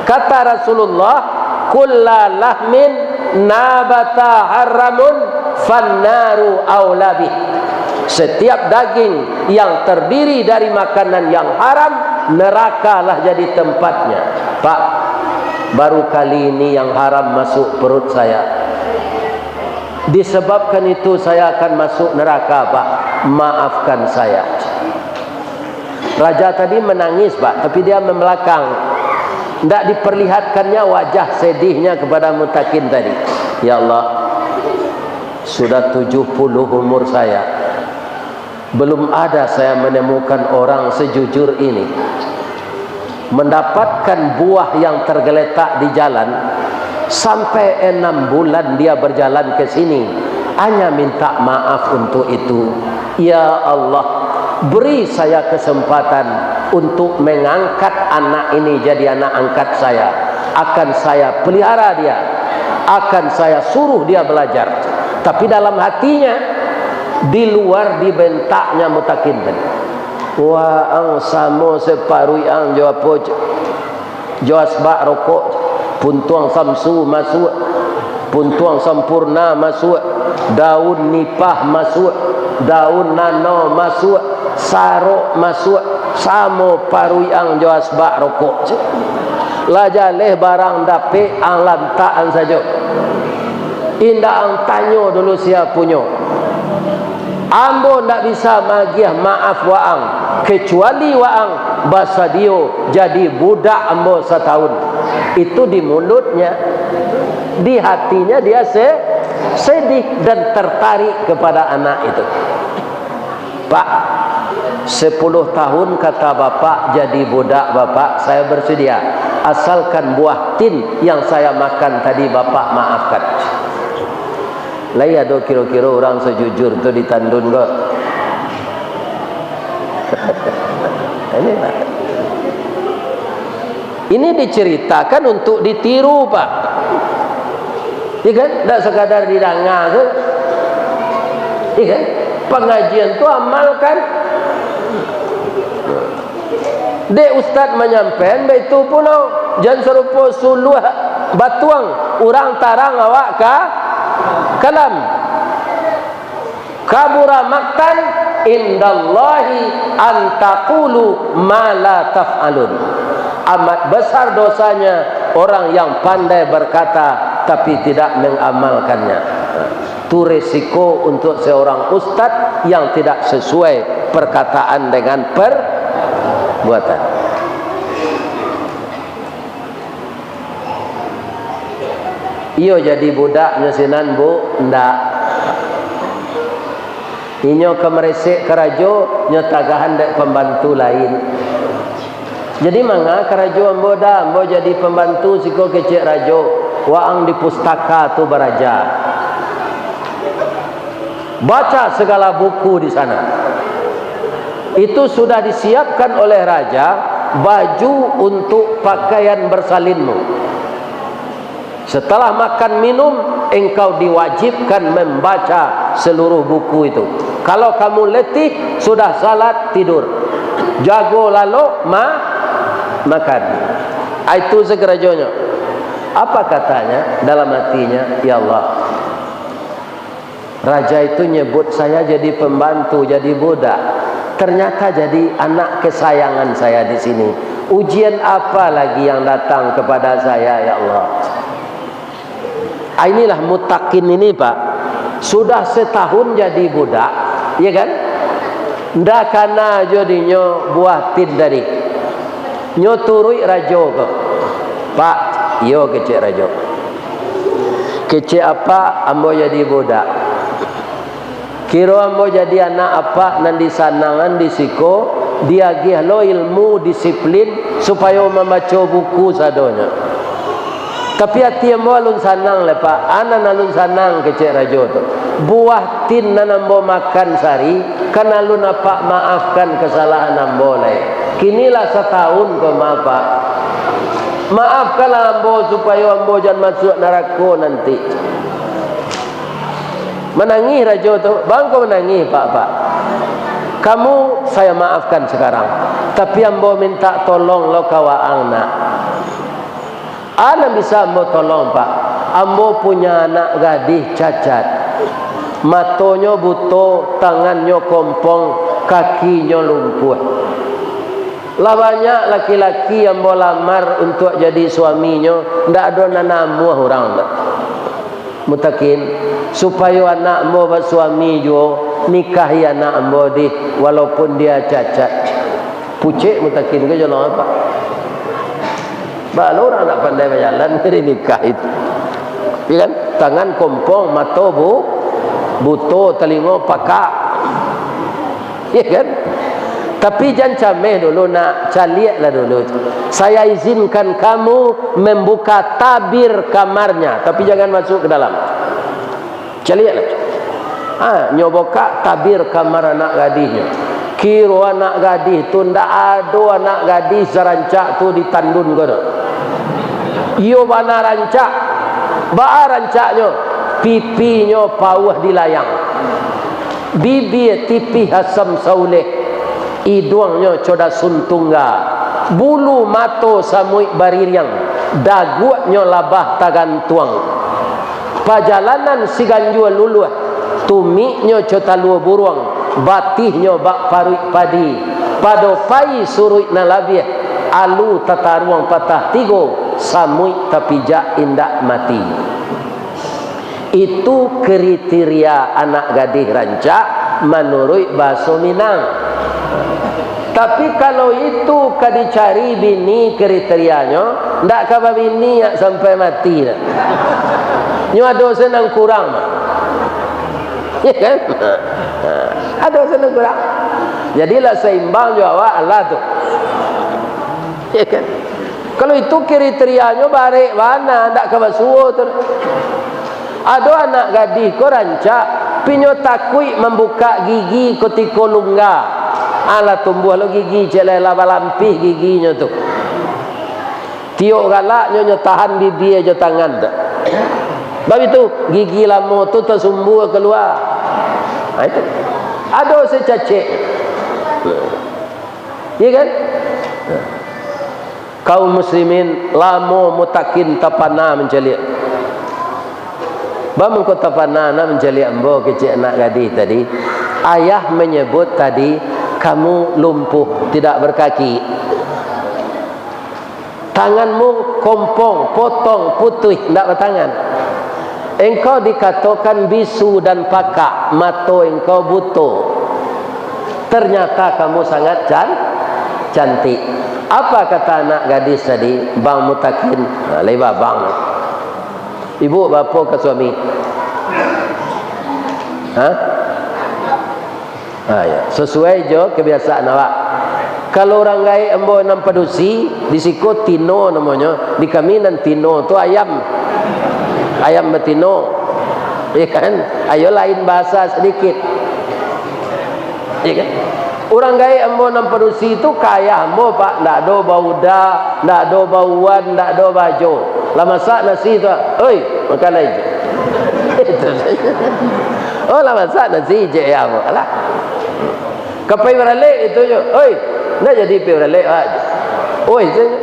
Kata Rasulullah, "Kulla lahmin nabata haramun fannaru aula bih." Setiap daging yang terdiri dari makanan yang haram, nerakalah jadi tempatnya. "Pak, baru kali ini yang haram masuk perut saya. Disebabkan itu saya akan masuk neraka, Pak. Maafkan saya." Raja tadi menangis, Pak, tapi dia membelakang. Ndak diperlihatkannya wajah sedihnya kepada Mutakin tadi. "Ya Allah, sudah tujuh puluh umur saya. Belum ada saya menemukan orang sejujur ini. Mendapatkan buah yang tergeletak di jalan, sampai enam bulan dia berjalan ke sini, hanya minta maaf untuk itu. Ya Allah, beri saya kesempatan untuk mengangkat anak ini jadi anak angkat saya. Akan saya pelihara dia, akan saya suruh dia belajar." Tapi dalam hatinya, di luar dibentaknya Mutakin tadi. "Waang samo separuik ang jo apo, cek? Jo asbak rokok, puntuang samsu masuak, puntuang sampurna masuak, daun nipah masuak, daun nano masuak, sarok masuak, samo paruik ang jo asbak rokok, cek. Lah jaleh barang dapek, ang lantakan sajo." Indak ang tanyo dulu sia punyo. Ambo ndak bisa magiah maaf waang, kecuali waang basadio jadi budak ambo satahun. Itu di mulutnya, di hatinya dia se-, sedih dan tertarik kepada anak itu. "Pak, sepuluh tahun kata Bapak jadi budak Bapak, saya bersedia. Asalkan buah tin yang saya makan tadi Bapak maafkan." Lai ado kiro-kiro urang sajujur tu di Tandun ko? Ini, Pak. Ini diceritakan untuk ditiru, Pak. Iya kan? Ndak sekadar didanga tu. Iya kan? Pengajian tu amalkan. Dek ustaz manyampaian, baitu pulo. Jan sarupo suluah batuang, urang tarang awak ka kalam. "Kabura maqtan indallahi an taqulu ma la taf'alun." Amat besar dosanya orang yang pandai berkata, tapi tidak mengamalkannya. Tu resiko untuk seorang ustaz yang tidak sesuai perkataan dengan perbuatan. Iyo jadi budaknyo sinan, Bu? Ndak. Inyo ka maresek karajo, nyo tagahan dek pambantu lain. "Jadi manga karajo ambo, Da?" "Ambo jadi pambantu siko," kecek rajo. "Waang di pustaka tu baraja. Baca segala buku di sana." Itu sudah disiapkan oleh raja baju untuk pakaian bersalinmu. "Setelah makan minum, engkau diwajibkan membaca seluruh buku itu. Kalau kamu letih, sudah salat, tidur. Jago lalok ma-, makan." Ah, itu sakarajonyo. Apa katanya dalam hatinya, "Ya Allah, raja itu nyebut saya jadi pembantu, jadi budak. Ternyata jadi anak kesayangan saya di sini. Ujian apa lagi yang datang kepada saya, ya Allah?" Ah, inilah mutakin ini, Pak. Sudah setahun jadi budak, ya kan? Ndak kana jo dinyo buah tin tadi. Nyo turuik rajo ko. "Pak," "Iyo," kecek rajo. "Kecek apak, ambo jadi budak. Kiro ambo jadi anak apak nan disanangan di siko, diagiah lo ilmu, disiplin, supayo mambaco buku sadonyo. Tapi ati ambo alun sanang lai, Pak." "A nan alun sanang?" kecek rajo tu. "Buah tin nan ambo makan sari, kan alun apak maafkan kesalahan ambo lai. Kini lah satahun ko, Pak. Maafkanlah ambo supayo ambo jan masuak narako nanti." Manangih rajo tu, "Bangko manangih, Pak, Pak? Kamu saya maafkan sekarang, tapi ambo minta tolong lo ka waang, nak." "A nan bisa ambo tolong, Pak?" "Ambo punya anak gadih cacat. Matonyo buto, tangannyo kompong, kakinyo lumpuah. Lah banyak laki-laki ambo lamar untuak jadi suaminyo, ndak ado nan namuah urang tu." "Mutakin, supayo anak ambo basuami juo, nikahi anak ambo dih, walaupun dia cacat." Pucek mutakin ko jolong apak. Baa lo urang ndak pandai bajalan, jadi nikah itu. Ya kan? Tangan kompong, mato bu-, buto, talingo pakak. Ya kan? Tapi jan cameh dulu, nak, caliaklah dulu. Saya izinkan kamu membuka tabir kamarnya, tapi jangan masuk ke dalam. Caliaklah. Ha, nyo bukak tabir kamar anak gadihnyo. Kiro anak gadih tu, ndak ado anak gadih sarancak tu di Tandun ko doh. Iyo bana rancak. Baa rancaknyo? Pipinyo pauah di layang. Bibia tipih asam sauleh, iduangnyo co dasun tungga, bulu mato samuik baririang, daguaknyo labah tagantuang. Pajalanan siganjua luluah, tumiknyo co talua buruang, batihnyo bak paruik padi, pado pai suruik nan labiah, alu tataruang patah tigo, samuik tapijak indak mati. Itu kriteria anak gadih rancak manuruik bahaso Minang. Tapi, kalau itu ka dicari bini kriterianyo, ndak ka babini sampai mati dah. Nyo ado se nan kurang. Ya kan? Ado se nan kurang. Jadilah saimbang jo awak, alah tu. Ya kan? Kalau itu kriterianyo, barek bana, ndak ka basuo tu. Ado anak gadih ko rancak, pinyo takuik mambukak gigi kutiko lungga. Alah, tumbuah lo gigi, cek lai lah balampih giginyo tu. Tiok galaknyo, nyo tahan bibia jo tangan tu. Bab itu, gigi lamo tu tasumbua kalua. Ha, itu. Ado se cacek. Iya kan? Kaum muslimin, lamo mutakin tapana mancaliak. Baa mangko tapana nak mancaliak ambo, kecek anak gadih tadi? Ayah manyebut tadi, kamu lumpuh, tidak berkaki. Tanganmu kompong, potong, putuih, ndak batangan. Engkau dikatokan bisu dan pakak, mato engkau buto. Ternyata kamu sangat can-, cantik. Apa kata anak gadis tadi, Bang Mutakin? Nah, lai babang. Ibu, bapo ka suami? Ha? Ha, ya. Sasuai jo kabiasaan awak. Kalau urang gaek ambo nan padusi, di siko tino namonyo, di kami nan tino tu ayam. Ayam batino. Ya kan? Ayo lain bahasa sadikit. Ya kan? Urang gaek ambo nan padusi tu ka ayah ambo, Pak. Ndak ado bauda, ndak ado bauan, ndak ado bajo. Lah masak nasi tu, "Oi, makan lai." Itu sajo. Oh, lah masak nasi, cek ayah ambo. Alah. Ka pai baralek itu jo. "Oi, ndak jadi pai baralek, Pak." "Oi," sajo.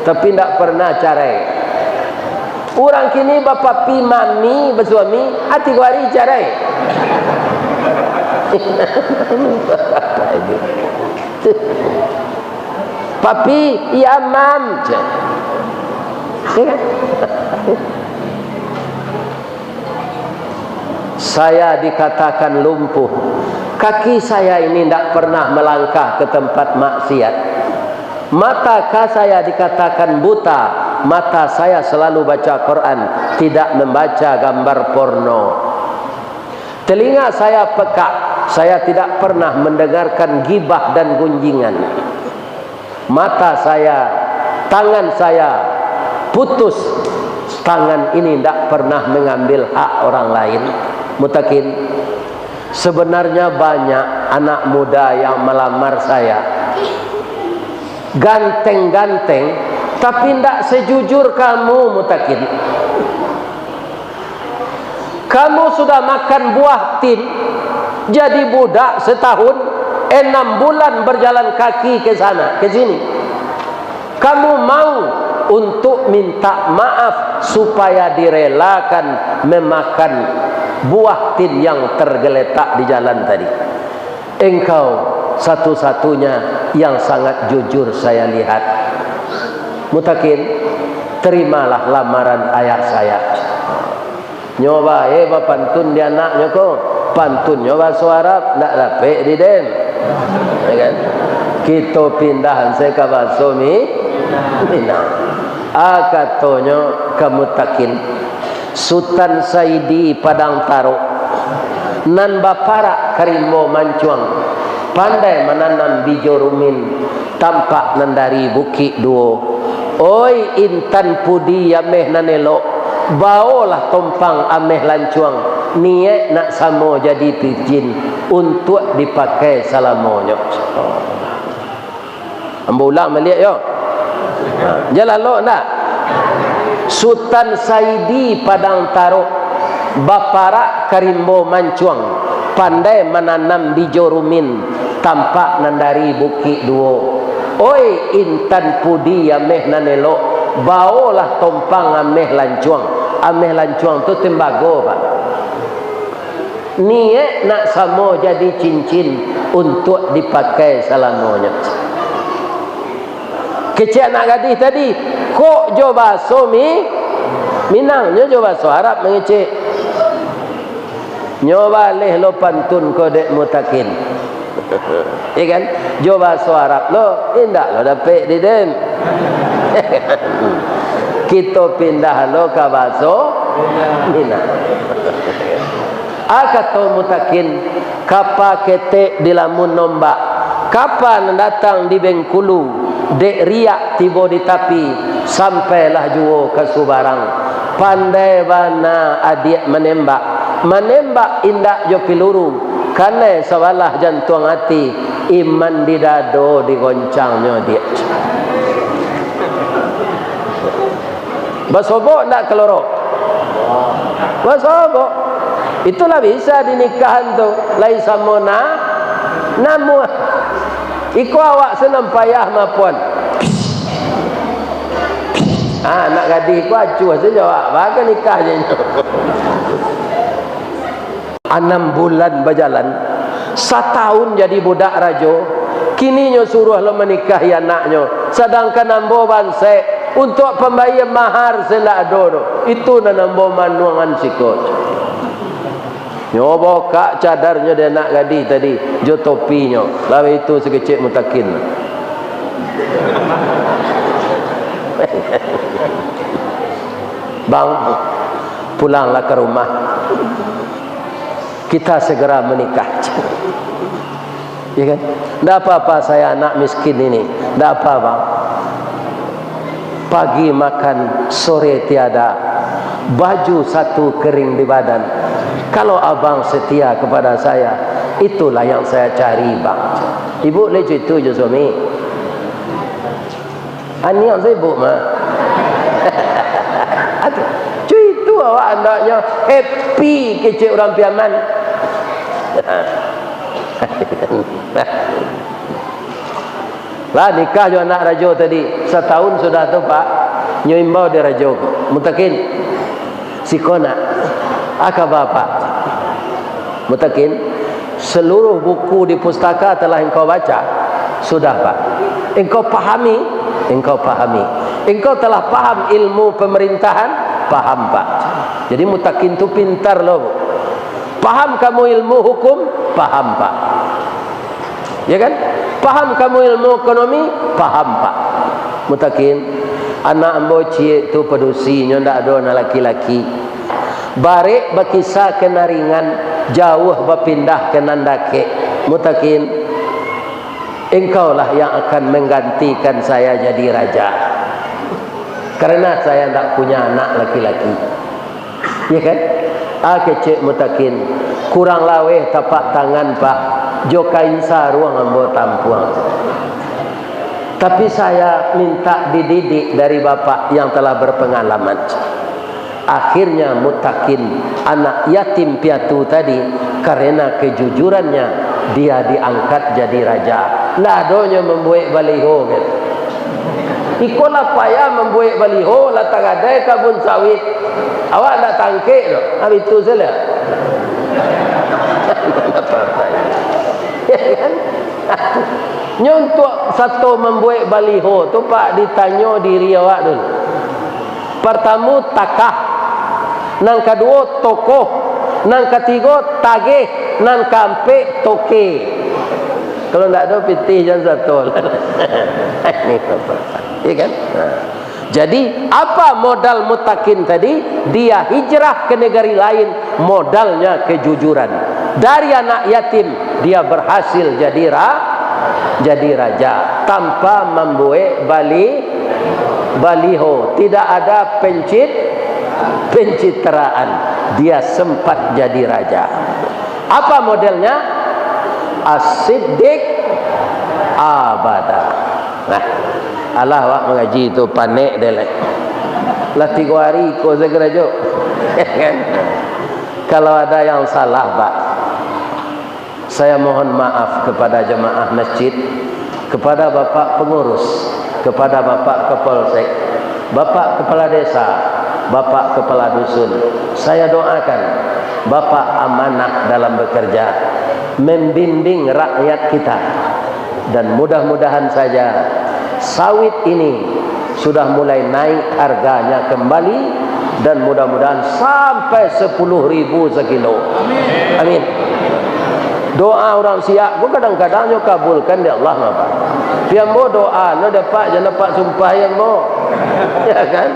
Tapi ndak pernah carai. Urang kini bapapi mami, basuami, ati ko ari carai. Papi, iya, Mam. Saya dikatakan lumpuh. Kaki saya ini ndak pernah melangkah ke tempat maksiat. Mata ka saya dikatakan buta, mata saya selalu baca Quran, tidak membaca gambar porno. Telinga saya pekak, saya tidak pernah mendengarkan gibah dan gunjingan. Mata saya, tangan saya putus, tangan ini ndak pernah mengambil hak orang lain. Mutakin, sebenarnya banyak anak muda yang melamar saya. Ganteng-ganteng, tapi ndak sejujur kamu, Mutakin. Kamu sudah makan buah tin, jadi budak setahun, enam bulan berjalan kaki ke sana, ke sini. Kamu mau untuk minta maaf supaya direlakan memakan buah tin yang tergeletak di jalan tadi. Engkau satu-satunya yang sangat jujur saya lihat. Mutakin, terimalah lamaran ayah saya. Nyo bae bapantun di anaknyo ko. Pantunnyo baso Arab, ndak dapek di den. Ya kan? Kito pindah se ka baso Mi-, Minang. Ah, katonyo ka Mutakin, Sutan Saidi Padang Tarok, nan baparak ka rimbo mancuang, pandai mananam bijo rumin, tampak nan dari Bukik Duo. Oi intan pudi ameh nan elok, baolah tompang ameh lancuang, niaik nak samo jadi cincin, untuak dipakai salamonyo. Ambo ulang baliak yo. Ha, jan lalok ndak? Sutan Saidi Padang Tarok, baparak ka rimbo mancuang, pandai mananam bijo rumin, tampak nan dari Bukik Duo. Oi intan pudi ameh nan elok, baolah tompang ameh lancuang. Ameh lancuang tu tembago, Pak. Niaik nak samo jadi cincin untuak dipakai salamonyo. Kecek anak gadih tadi, kok jo baso Mi-, Minang, nyo jo baso Arab mangecek. Nyo baleh lo pantun ko dek Mutakin. Iya kan? Jo bahaso Arab lo, indak lo dapek di den. Kito pindah lo ka bahaso Minang. Ah, kato Mutakin, kapa ketek dilamun ombak, kapa nan datang di Bengkulu, dek riak tibo di tapi, sampailah juo ka subarang. Pandai bana adiak manembak, manembak indak jo piluru, kanai sabalah jantuang ati, iman di dado digoncangnyo adiak. Basobok ndak kaloro? Basobok. Itulah bisa dinikahan tu. Lai samo na-, namuah. Iko awak senang payah mapon. Ah, anak gadih ko acuah sajo awak. Baka nikah je nyo. Anam bulan bajalan, satahun jadi budak rajo, kini nyo suruah lo manikahi anaknyo, sadangkan ambo bansaik untuak pambayia mahar se ndak ado doh. Itu nan ambo manuangan siko. Nyo bukak cadarnyo di anak gadih tadi, jo topinyo, lalu itu sakecek Mutakin. Bang, pulanglah ka rumah. Kita segera menikah. Ya kan? Ndak apa-apa, saya anak miskin ini. Ndak apa, Bang. Pagi makan, sore tiada. Baju satu kering di badan. Kalau abang setia kepada saya, itulah yang saya cari, Bang. Ibu lai cuitu jo suami. Aniang sibuk mah. Cuitu awak andaknyo happy kecek urang Piaman. Lah nikah jo anak rajo tadi, satahun sudah tu, Pak, nyo imbau di rajo ko, Mutakin, siko nak, aka bapak. Mutakin, seluruh buku di pustaka telah engkau baca? Sudah, Pak. Engkau pahami? Engkau pahami. Engkau telah paham ilmu pemerintahan? Paham, Pak. Jadi Mutakin tu pintar lo, Bu. Paham kamu ilmu hukum? Paham, Pak. Ya kan? Paham kamu ilmu ekonomi? Paham, Pak. Mutakin, anak ambo ciek tu padusi, nyo ndak ado anak laki-laki. Barek bakisa ka nan ringan, jauah bapindah ka nan dakek. Mutakin, engkaulah yang akan menggantikan saya jadi raja. Karena saya ndak punya anak laki-laki. Ya kan? Ah, kecek Mutakin, kurang laweh tapak tangan, Pak, jo kain saruang ambo tampuang. Tapi saya minta dididik dari bapak yang telah berpengalaman. Akhirnya Mutakin, anak yatim piatu tadi, karena kejujurannya, dia diangkat jadi raja. Ndak adonyo mambuek baliho, kan? Iko lah payah mambuek baliho, lah tagadai kabun sawit. Awak ndak tangkek doh. Habis tu salah. Ya kan? Nyo untuak sato mambuek baliho tu, Pak, ditanyo diri awak dulu. Partamo, takah. Nan kaduo, tokoh. Nan katigo, tageh. Nan kaampek, toke. Kalau ndak ado pitih, jan sato lah. Ini apa? Iya kan? Nah. Jadi, apa modal Mutakin tadi? Dia hijrah ke negeri lain, modalnya kejujuran. Dari anak yatim, dia berhasil jadi ra-, jadi raja tanpa mambuek bali-, baliho. Tidak ada pencit-, pencitraan. Dia sempat jadi raja. Apa modelnya? As-Siddiq abada. Nah, alah awak mangaji tu, panek deh lai. Lah tigo hari iko sajo karajo. Kalau ada yang salah, Pak, saya mohon maaf kepada jemaah masjid, kepada Bapak Pengurus, kepada Bapak Kapolsek, Bapak Kepala Desa, Bapak Kepala Dusun. Saya doakan Bapak amanah dalam bekerja, membimbing rakyat kita. Dan mudah-mudahan saja sawit ini sudah mulai naik harganya kembali, Dan mudah-mudahan sampai sepuluh ribu sakilo. Amin. Doa urang siak ko kadang-kadang nyo kabulkan dek Allah, Bapak. Tapi ambo doa no dapek, jan dapek sumpah ambo. Ya kan?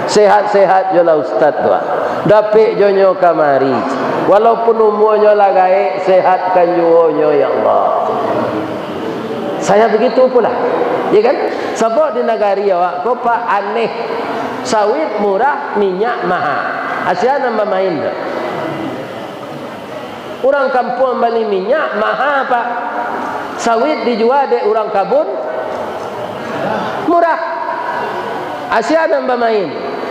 Sehat-sehat jolah ustaz tu, ah. Dapek jo nyo kamari. Walaupun umuanyo lah gaek, sehatkan juo nyo, ya Allah. Saya begitu pula. Ya kan? Sabab di nagari awak ko, Pak, aneh. Sawit murah, minyak maha. Asia nan bamain tu. Urang kampuang bali minyak maha, Pak. Sawit dijua dek urang kabun murah. Asia nan bamain.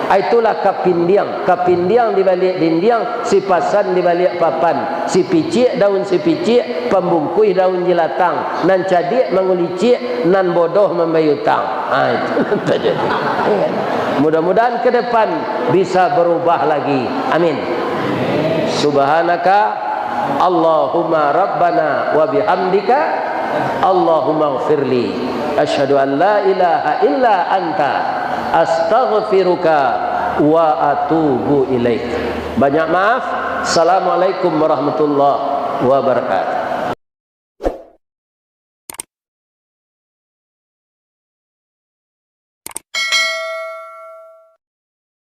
Ah, itulah kapindiang. Kapindiang di baliak dindiang, sipasan di baliak papan, sipiciak daun sipiciak, pambungkuih daun jilatang, nan cadiak mangulicik, nan bodoh mambayia utang. Ah, itu nan tajadi. Ya kan? Mudah-mudahan ke depan bisa berubah lagi. Amin. Subhanaka Allahumma rabbana wa bihamdika, Allahumma gfirli. Asyhadu an la ilaha illa anta, astaghfiruka wa atubu ilaik. Banyak maaf. Assalamualaikum warahmatullahi wabarakatuh.